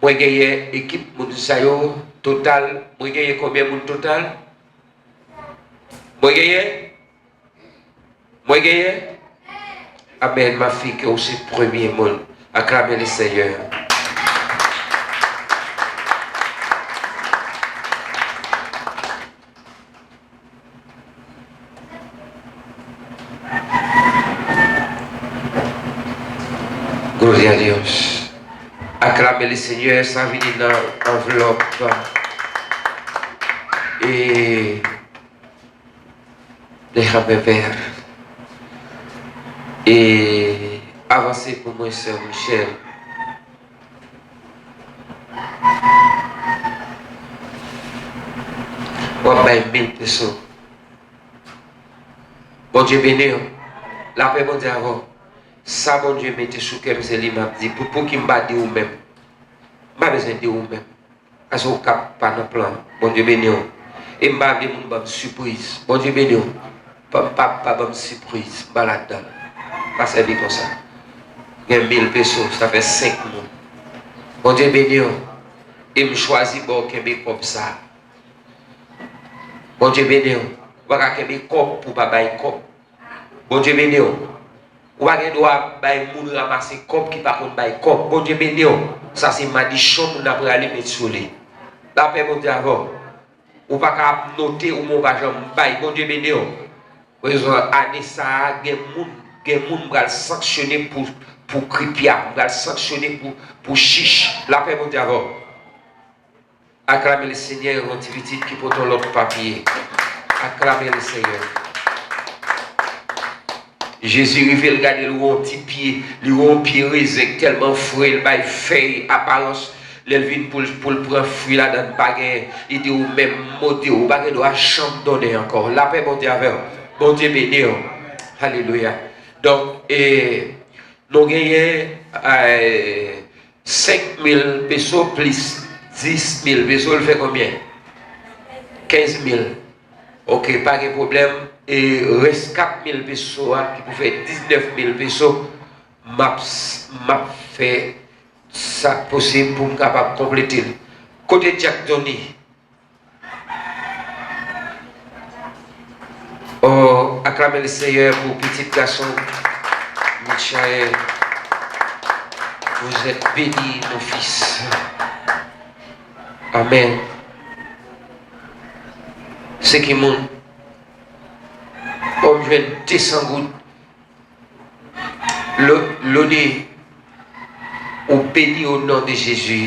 Mwen genyen ekip moun sa yo, total, mwen genyen konbyen moun total? Mwen genyen? Mwen genyen? Amèn. Ma fi, ke ou se premye moun. Aklame le Senyè. Gloria a Dios. Aklame le Senyè, sa vini nan anvlòp. E Déjame ver. E avanse pou mwen, sè Michel. W ap bay mil peso. Bondye beni w. Lapè Bondye avè w. Sa Bondye mete sou kè m, se li m ap di. Pou, pouki m pa di ou menm? M pa bezwen di ou menm. Paske w ka pa nan plan. Bondye beni w. E m pa vle moun ban m sipriz. Bondye beni w. Pa, pa, pa ban m sipriz. M pa ladan l. Pa sèvi konsa. Gen mil peso, sa fè senk moun. Bondye beni w. E m chwazi ba w kenbe kòb sa. Bondye beni w. Ou pa ka kenbe kòb pou w pa bay kòb. Bondye beni w. Ou pa gen dwa bay moun ranmase kòb ki pa konn bay kòb. Bondye beni w. Sa se madichon moun ap rale met sou li. Lapè Bondye avè w. Ou pa ka ap note ou men w pa janm bay. Bondye beni w. Rezon ane sa a, gen moun, gen moun m pral sanksyone pou, pou kripya. M pral sanksyone pou, pou chich. Lapè Bondye avè w. Aklame le Senyè, yon ti pitit ki pote yon lòt papye. Aklame le Senyè. Jezi rive, l gade, l wè yon ti pye, li wè yon pye rezen k tèlman fre, l bay fèy aparans. Lè l vin pou l, pou l pran fwi ladan l, pa gen, li di ou menm, m ode w, ou pa gen dwa janm donnen ankò. Lapè Bondye avè w. Bondye beni w. Alelouya. Donk, e, nou genyen, e, senk mil peso plis dis mil peso, l fè konbyen? Kenz mil. Oke, pa gen pwoblèm. E rès kat mil peso a, ki pou fè diznèf mil peso, m ap, m ap fè sa k posib pou m kapab konplete l. Kote Jack Donny? Oh, aklame le Senyè pou pitit gason Michael. Vous êtes béni, mon fils. Amèn. Se ki moun? Oh, m jwenn de san goud. Lo-, Loni, ou beni o non de Jezi.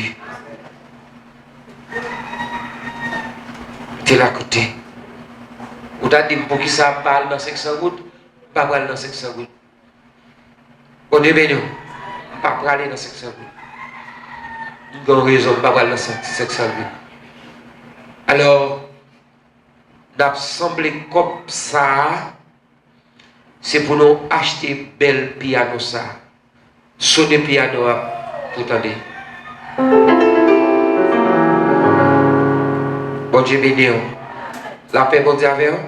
Te la koute. Ou ta di m poukisa m pa al nan senk san goud? M pa pral nan senk san goud. Bondye beni w. M pa prale nan senk san goud. M gen yon rezon m pa pral nan senk san goud. Alò, n ap sanble kòb sa a. Se pou nou achte bèl pyano sa. Sone pyano a pou tande. Bondye beni w. Lapè Bondye avè w.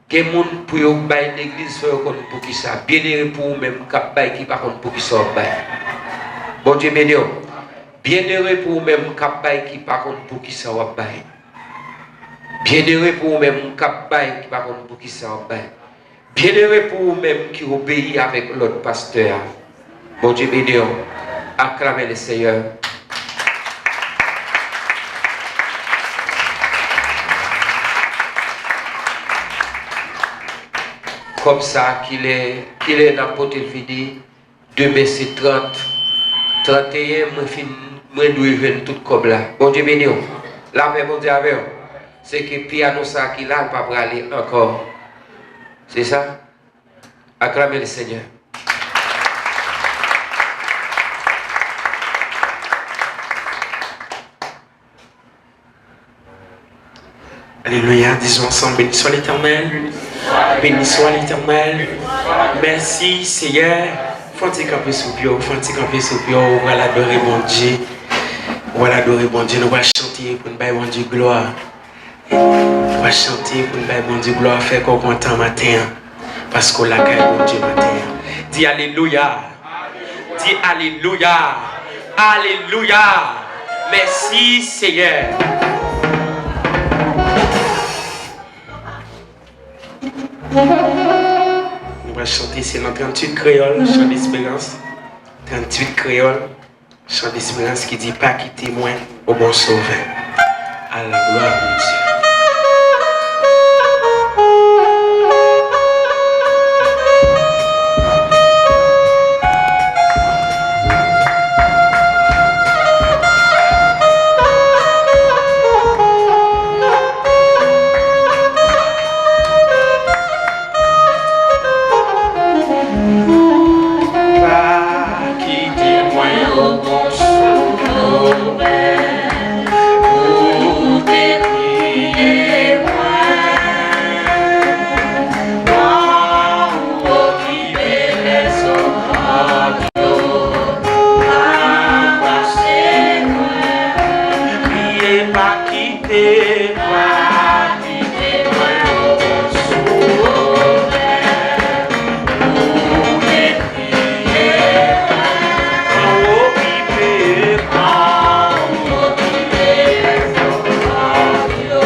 Gen moun pou yo bay legliz fò yo konn poukisa. Byennere pou ou menm k ap bay ki pa konn poukisa w ap bay. Bondye beni w. Byennere pou ou menm k ap bay ki pa konn poukisa w ap bay. Byennere pou ou menm k ap bay ki pa konn poukisa w ap bay. Byennere pou ou menm ki obeyi avèk lòd pastè a. Bondye beni w. Aklame le Senyè. Kòb sa, kilè, kilè n ap pote l vini? Demen se trant, tranteyen, mwen fin, mwen dwe jwenn tout kòb la. Bondye beni w. Lapè Bondye avè w. Se ke pyano sa ki la, l pa prale ankò. Se sa? Aklame le Senyè. Alléluia, disons ensemble, béni soit l'Éternel. Béni soit l'Éternel. Mèsi, Seyè. Fè yon ti kanpe sou pye w, fè yon ti kanpe sou pye w, ou pral adore Bondye. Ou pral adore Bondye, nou pral chante pou n bay Bondye glwa. Nou pral chante pou n bay Bondye glwa, fè kò w kontan maten an. Paske w lakay Bondye maten an. Di alelouya. Di alelouya. Alelouya. Mèsi, Seyè. Nou pral chante, se nan tranntuit kreyòl, Chan Desperans. Tranntuit kreyòl, Chan Desperans ki di, pa kite mwen, o bon Sovè. A la glwa de Dye. Pa kite mwen, o bon Sovè, ou te kriye mwen. Jan ou okipe lèzòm yo, pa pase mwen. Kriye pa kite, pa kite mwen, o bon Sovè. Ou te kriye mwen, ou okipe mwen, ou okipe lèzòm yo.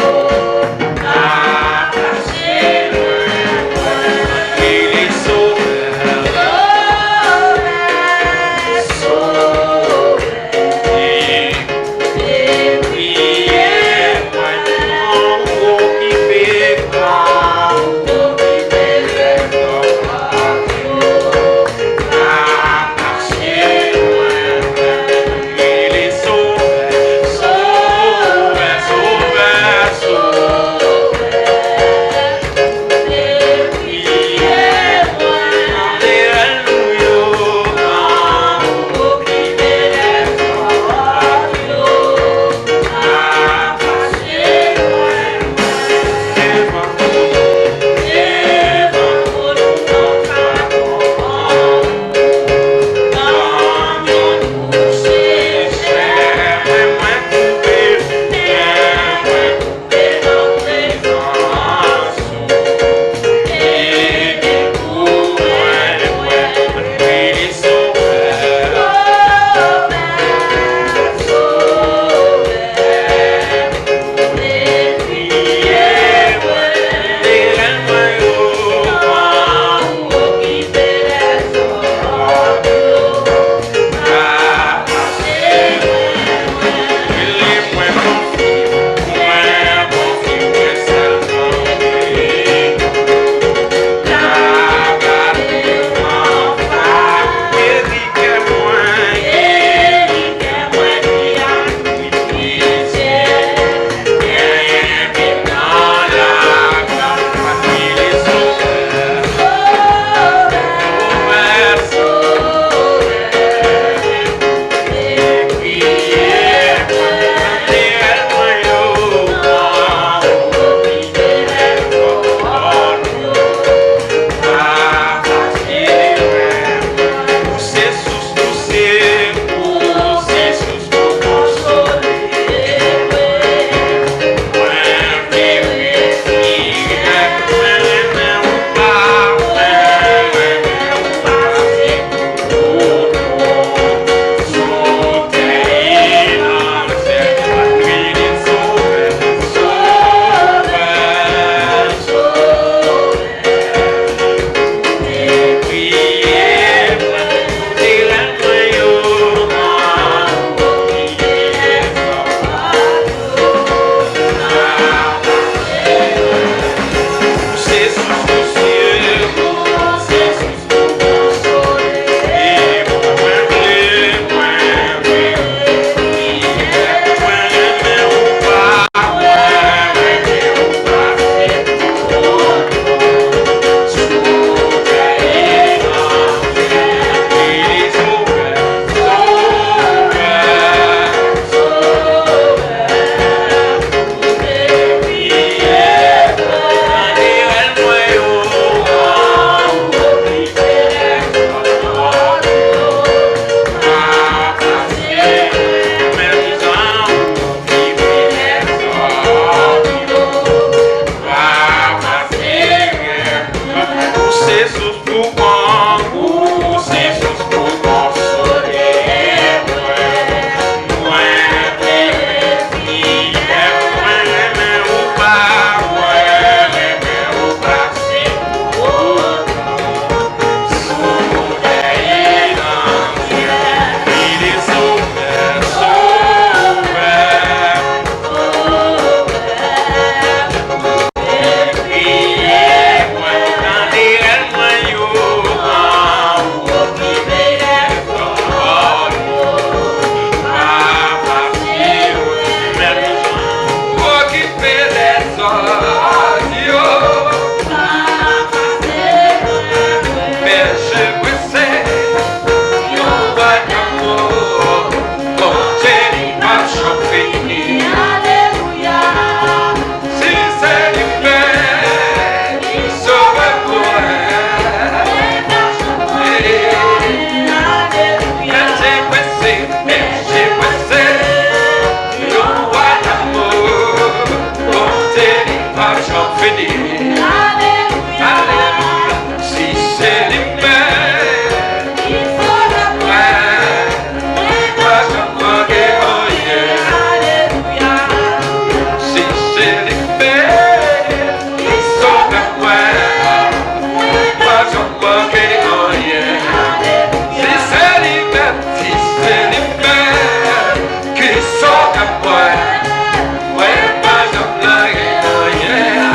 pa janm fini. Alelouya. Si se li menm ki sove mwen, mwen pa janm manke anyen. Alelouya. Si se li menm ki sove mwen, mwen pa janm manke anyen. Si se li menm, si se li menm ki sove mwen, mwen pa janm lage anyen.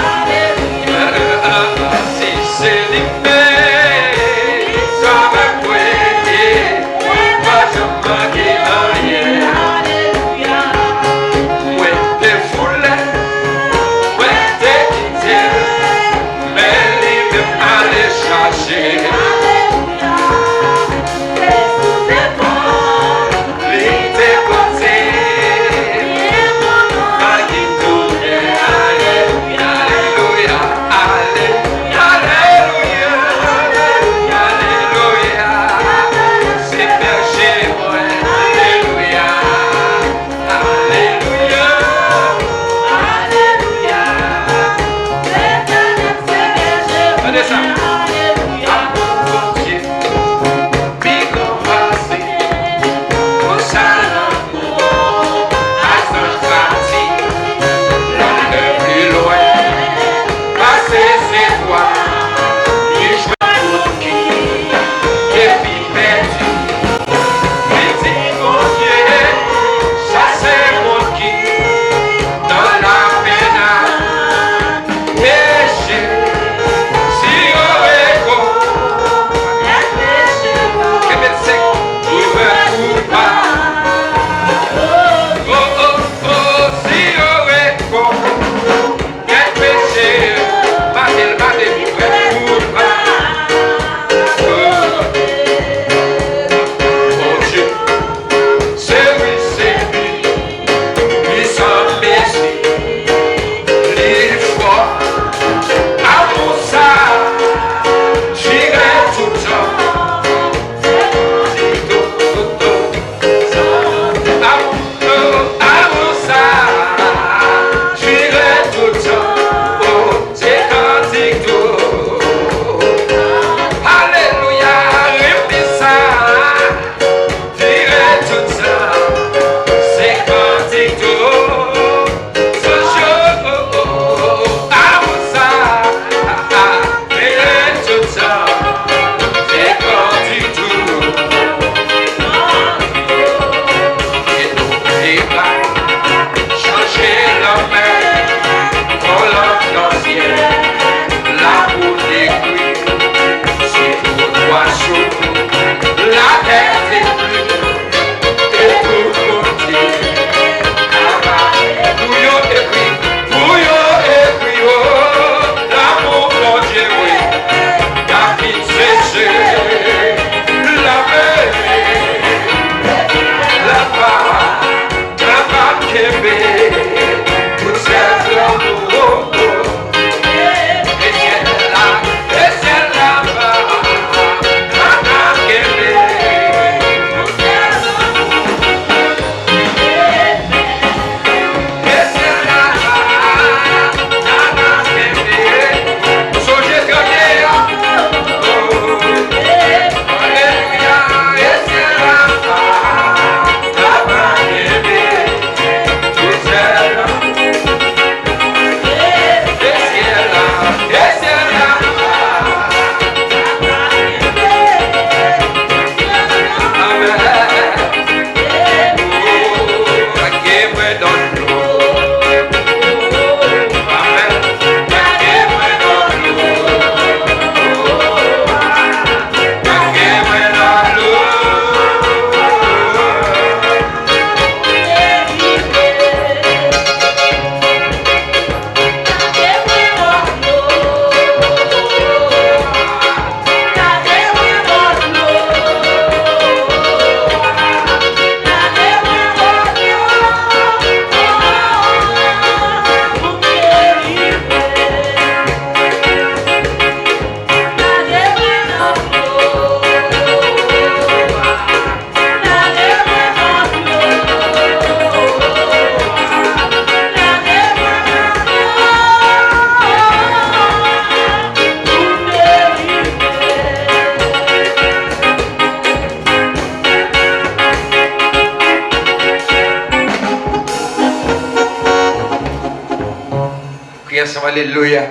Kriye ansanm, alelouya.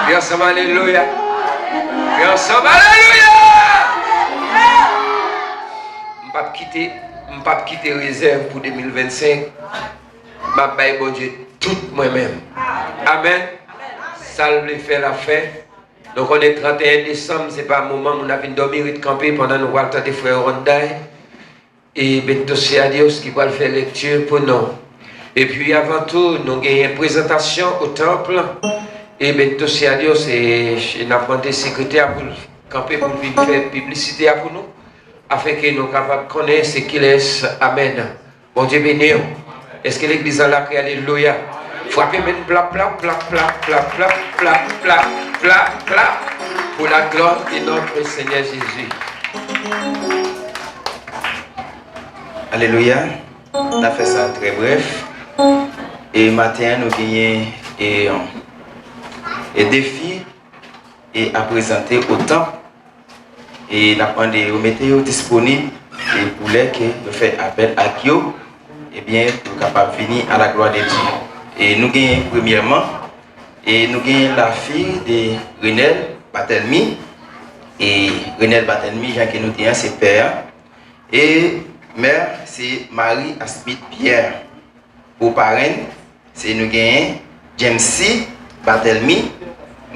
Kriye ansanm, alelouya. Kriye ansanm, alelouya. M p ap kite, m p ap kite rezèv pou de mil vennsenk. M ap bay Bondye tout mwen menm. Amèn. Sa l vle fè, l ap fè. Nou konnen trannteyen desanm, se pa moman moun ap vin dòmi, ret kanpe pandan nou pral tande frè Ronday e Bendito sea Dios ki pral fè lekti pou nou. Epi, avan tou, nou genyen prezantasyon o tanp. E Bendito sea Dios, e, n ap mande sekretè a pou l kanpe, pou l vin fè piblisite a pou nou, afenke nou kapab konnen se kilès. Amèn. Bondye beni w. Èske legliz la lakri? Alelouya. Frape men n plap, plap, plap, plap, plap, plap, plap, plap, plap, plap, pou la glwa de notre Seigneur Jésus. Alelouya. N a fè sa trè brèf. E maten an, nou genyen e, e defi e a prezante o tanp. E n ap mande yo mete yo disponib e pou lè ke yo fè apèl ak yo, ebyen, yo kapab vini à la gloire de Dieu. E nou genyen premyèman, e nou genyen la fille de Renel Barthélemy. E Renel Barthélemy, jan ke nou di an, se pè a. E mè, se Marie Asmith Pierre. Pou parenn, se nou genyen Jamesy Barthélemy.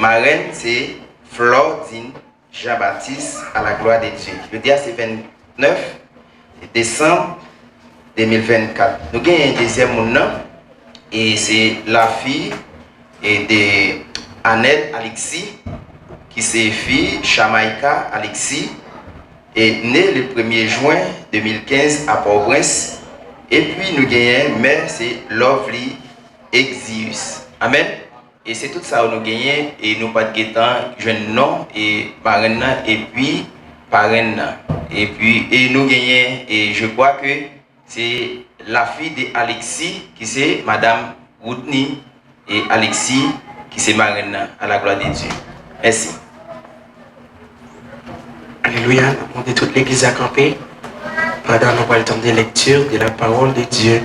Marèn, se Flordine Jean Baptiste, à la gloire de Dieu. Jodi a, se vennèf desanm de mil vennkat. Nou genyen dezyèm moun nan, e se lafi e de Anel Alexis, ki se fi Shamaika Alexis, e ne le premye jen de mil kenz a Pòtoprens. Epi nou genyen mè, se Lovely Exius. Amèn. E se tout sa yo nou genyen, e nou pa t gentan jwenn non e marenn nan epi parenn nan. Epi, e nou genyen, e je crois que se lafi de Alexis, ki se madam Rodney e Alexis, ki se marenn nan, à la gloire de Dieu. Mèsi. Alelouya, n ap mande tout legliz la kanpe pandan nou pral tande lecture de la parole de Dieu.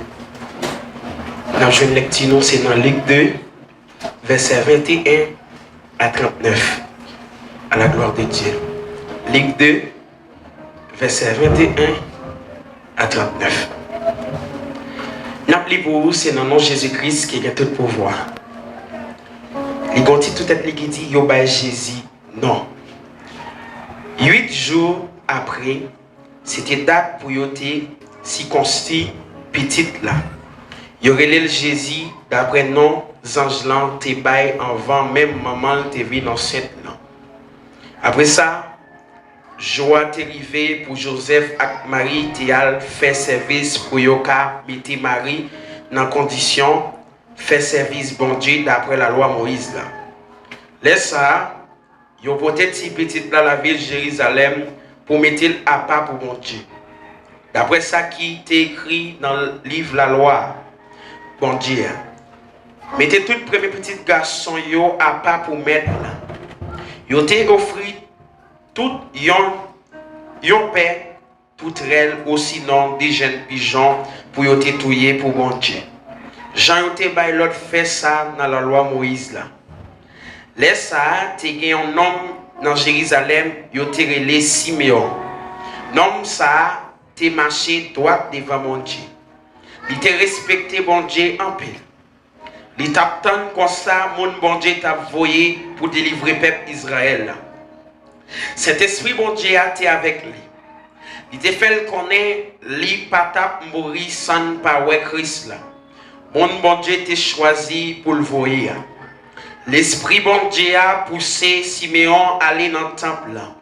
N ap jwenn lekti nou, se nan Lik de, vèsè venteyen a trannèf. À la gloire de Dieu. Lik de, vèsè venteyen a trannèf. N ap li pou ou, se nan non Jezi Kris ki gen tout pouvwa. Li gon tit sou tèt li ki di, yo bay Jezi non. Uit jou apre, se te dat pou yo te sikonsi pitit la. Yo rele l Jezi, daprè non zanj lan te bay anvan menm manman l te vin ansent lan. Apre sa, jou a te rive pou Jozèf ak Mari te al fè sèvis pou yo ka mete Mari nan kondisyon fè sèvis Bondye daprè lalwa Moyiz la. Lè sa a, yo pote ti pitit la lavil Jerizalèm pou mete l apa pou Bondye, daprè sa ki te ekri nan liv lalwa Bondye a. Mete tout premye pitit gason yo apa pou Mèt la. Yo te ofri tout yon, yon pè toutrèl, osinon de jenn pijon pou yo te touye pou Bondye, jan yo te bay lòd fè sa nan lalwa Moyiz la. Lè sa a, te gen yon nonm nan Jerizalèm, yo te rele Simewon. Nonm sa a te mache dwat devan Bondye. Li te respekte Bondye anpil. Li t ap tann konsa moun Bondye t ap voye pou delivre pèp Izrayèl la. Sentespri Bondye a te avèk li. Li te fè l konnen li pa t ap mouri san n pa wè Kris la, moun Bondye te chwazi pou l voye a. Lespri Bondye a pouse Simewon ale nan tanp lan.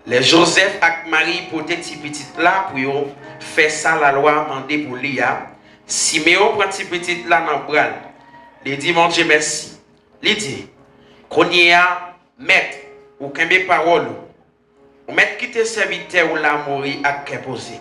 Lè Jozèf ak Mari pote ti pitit la pou yo fè sa lalwa mande pou li a, Simewon pran ti pitit la nan bra l. Li di Bondye mèsi. Li di, kounye a, Mèt, ou kenbe pawòl ou. Ou mèt kite sèvitè w la mouri ak kè poze.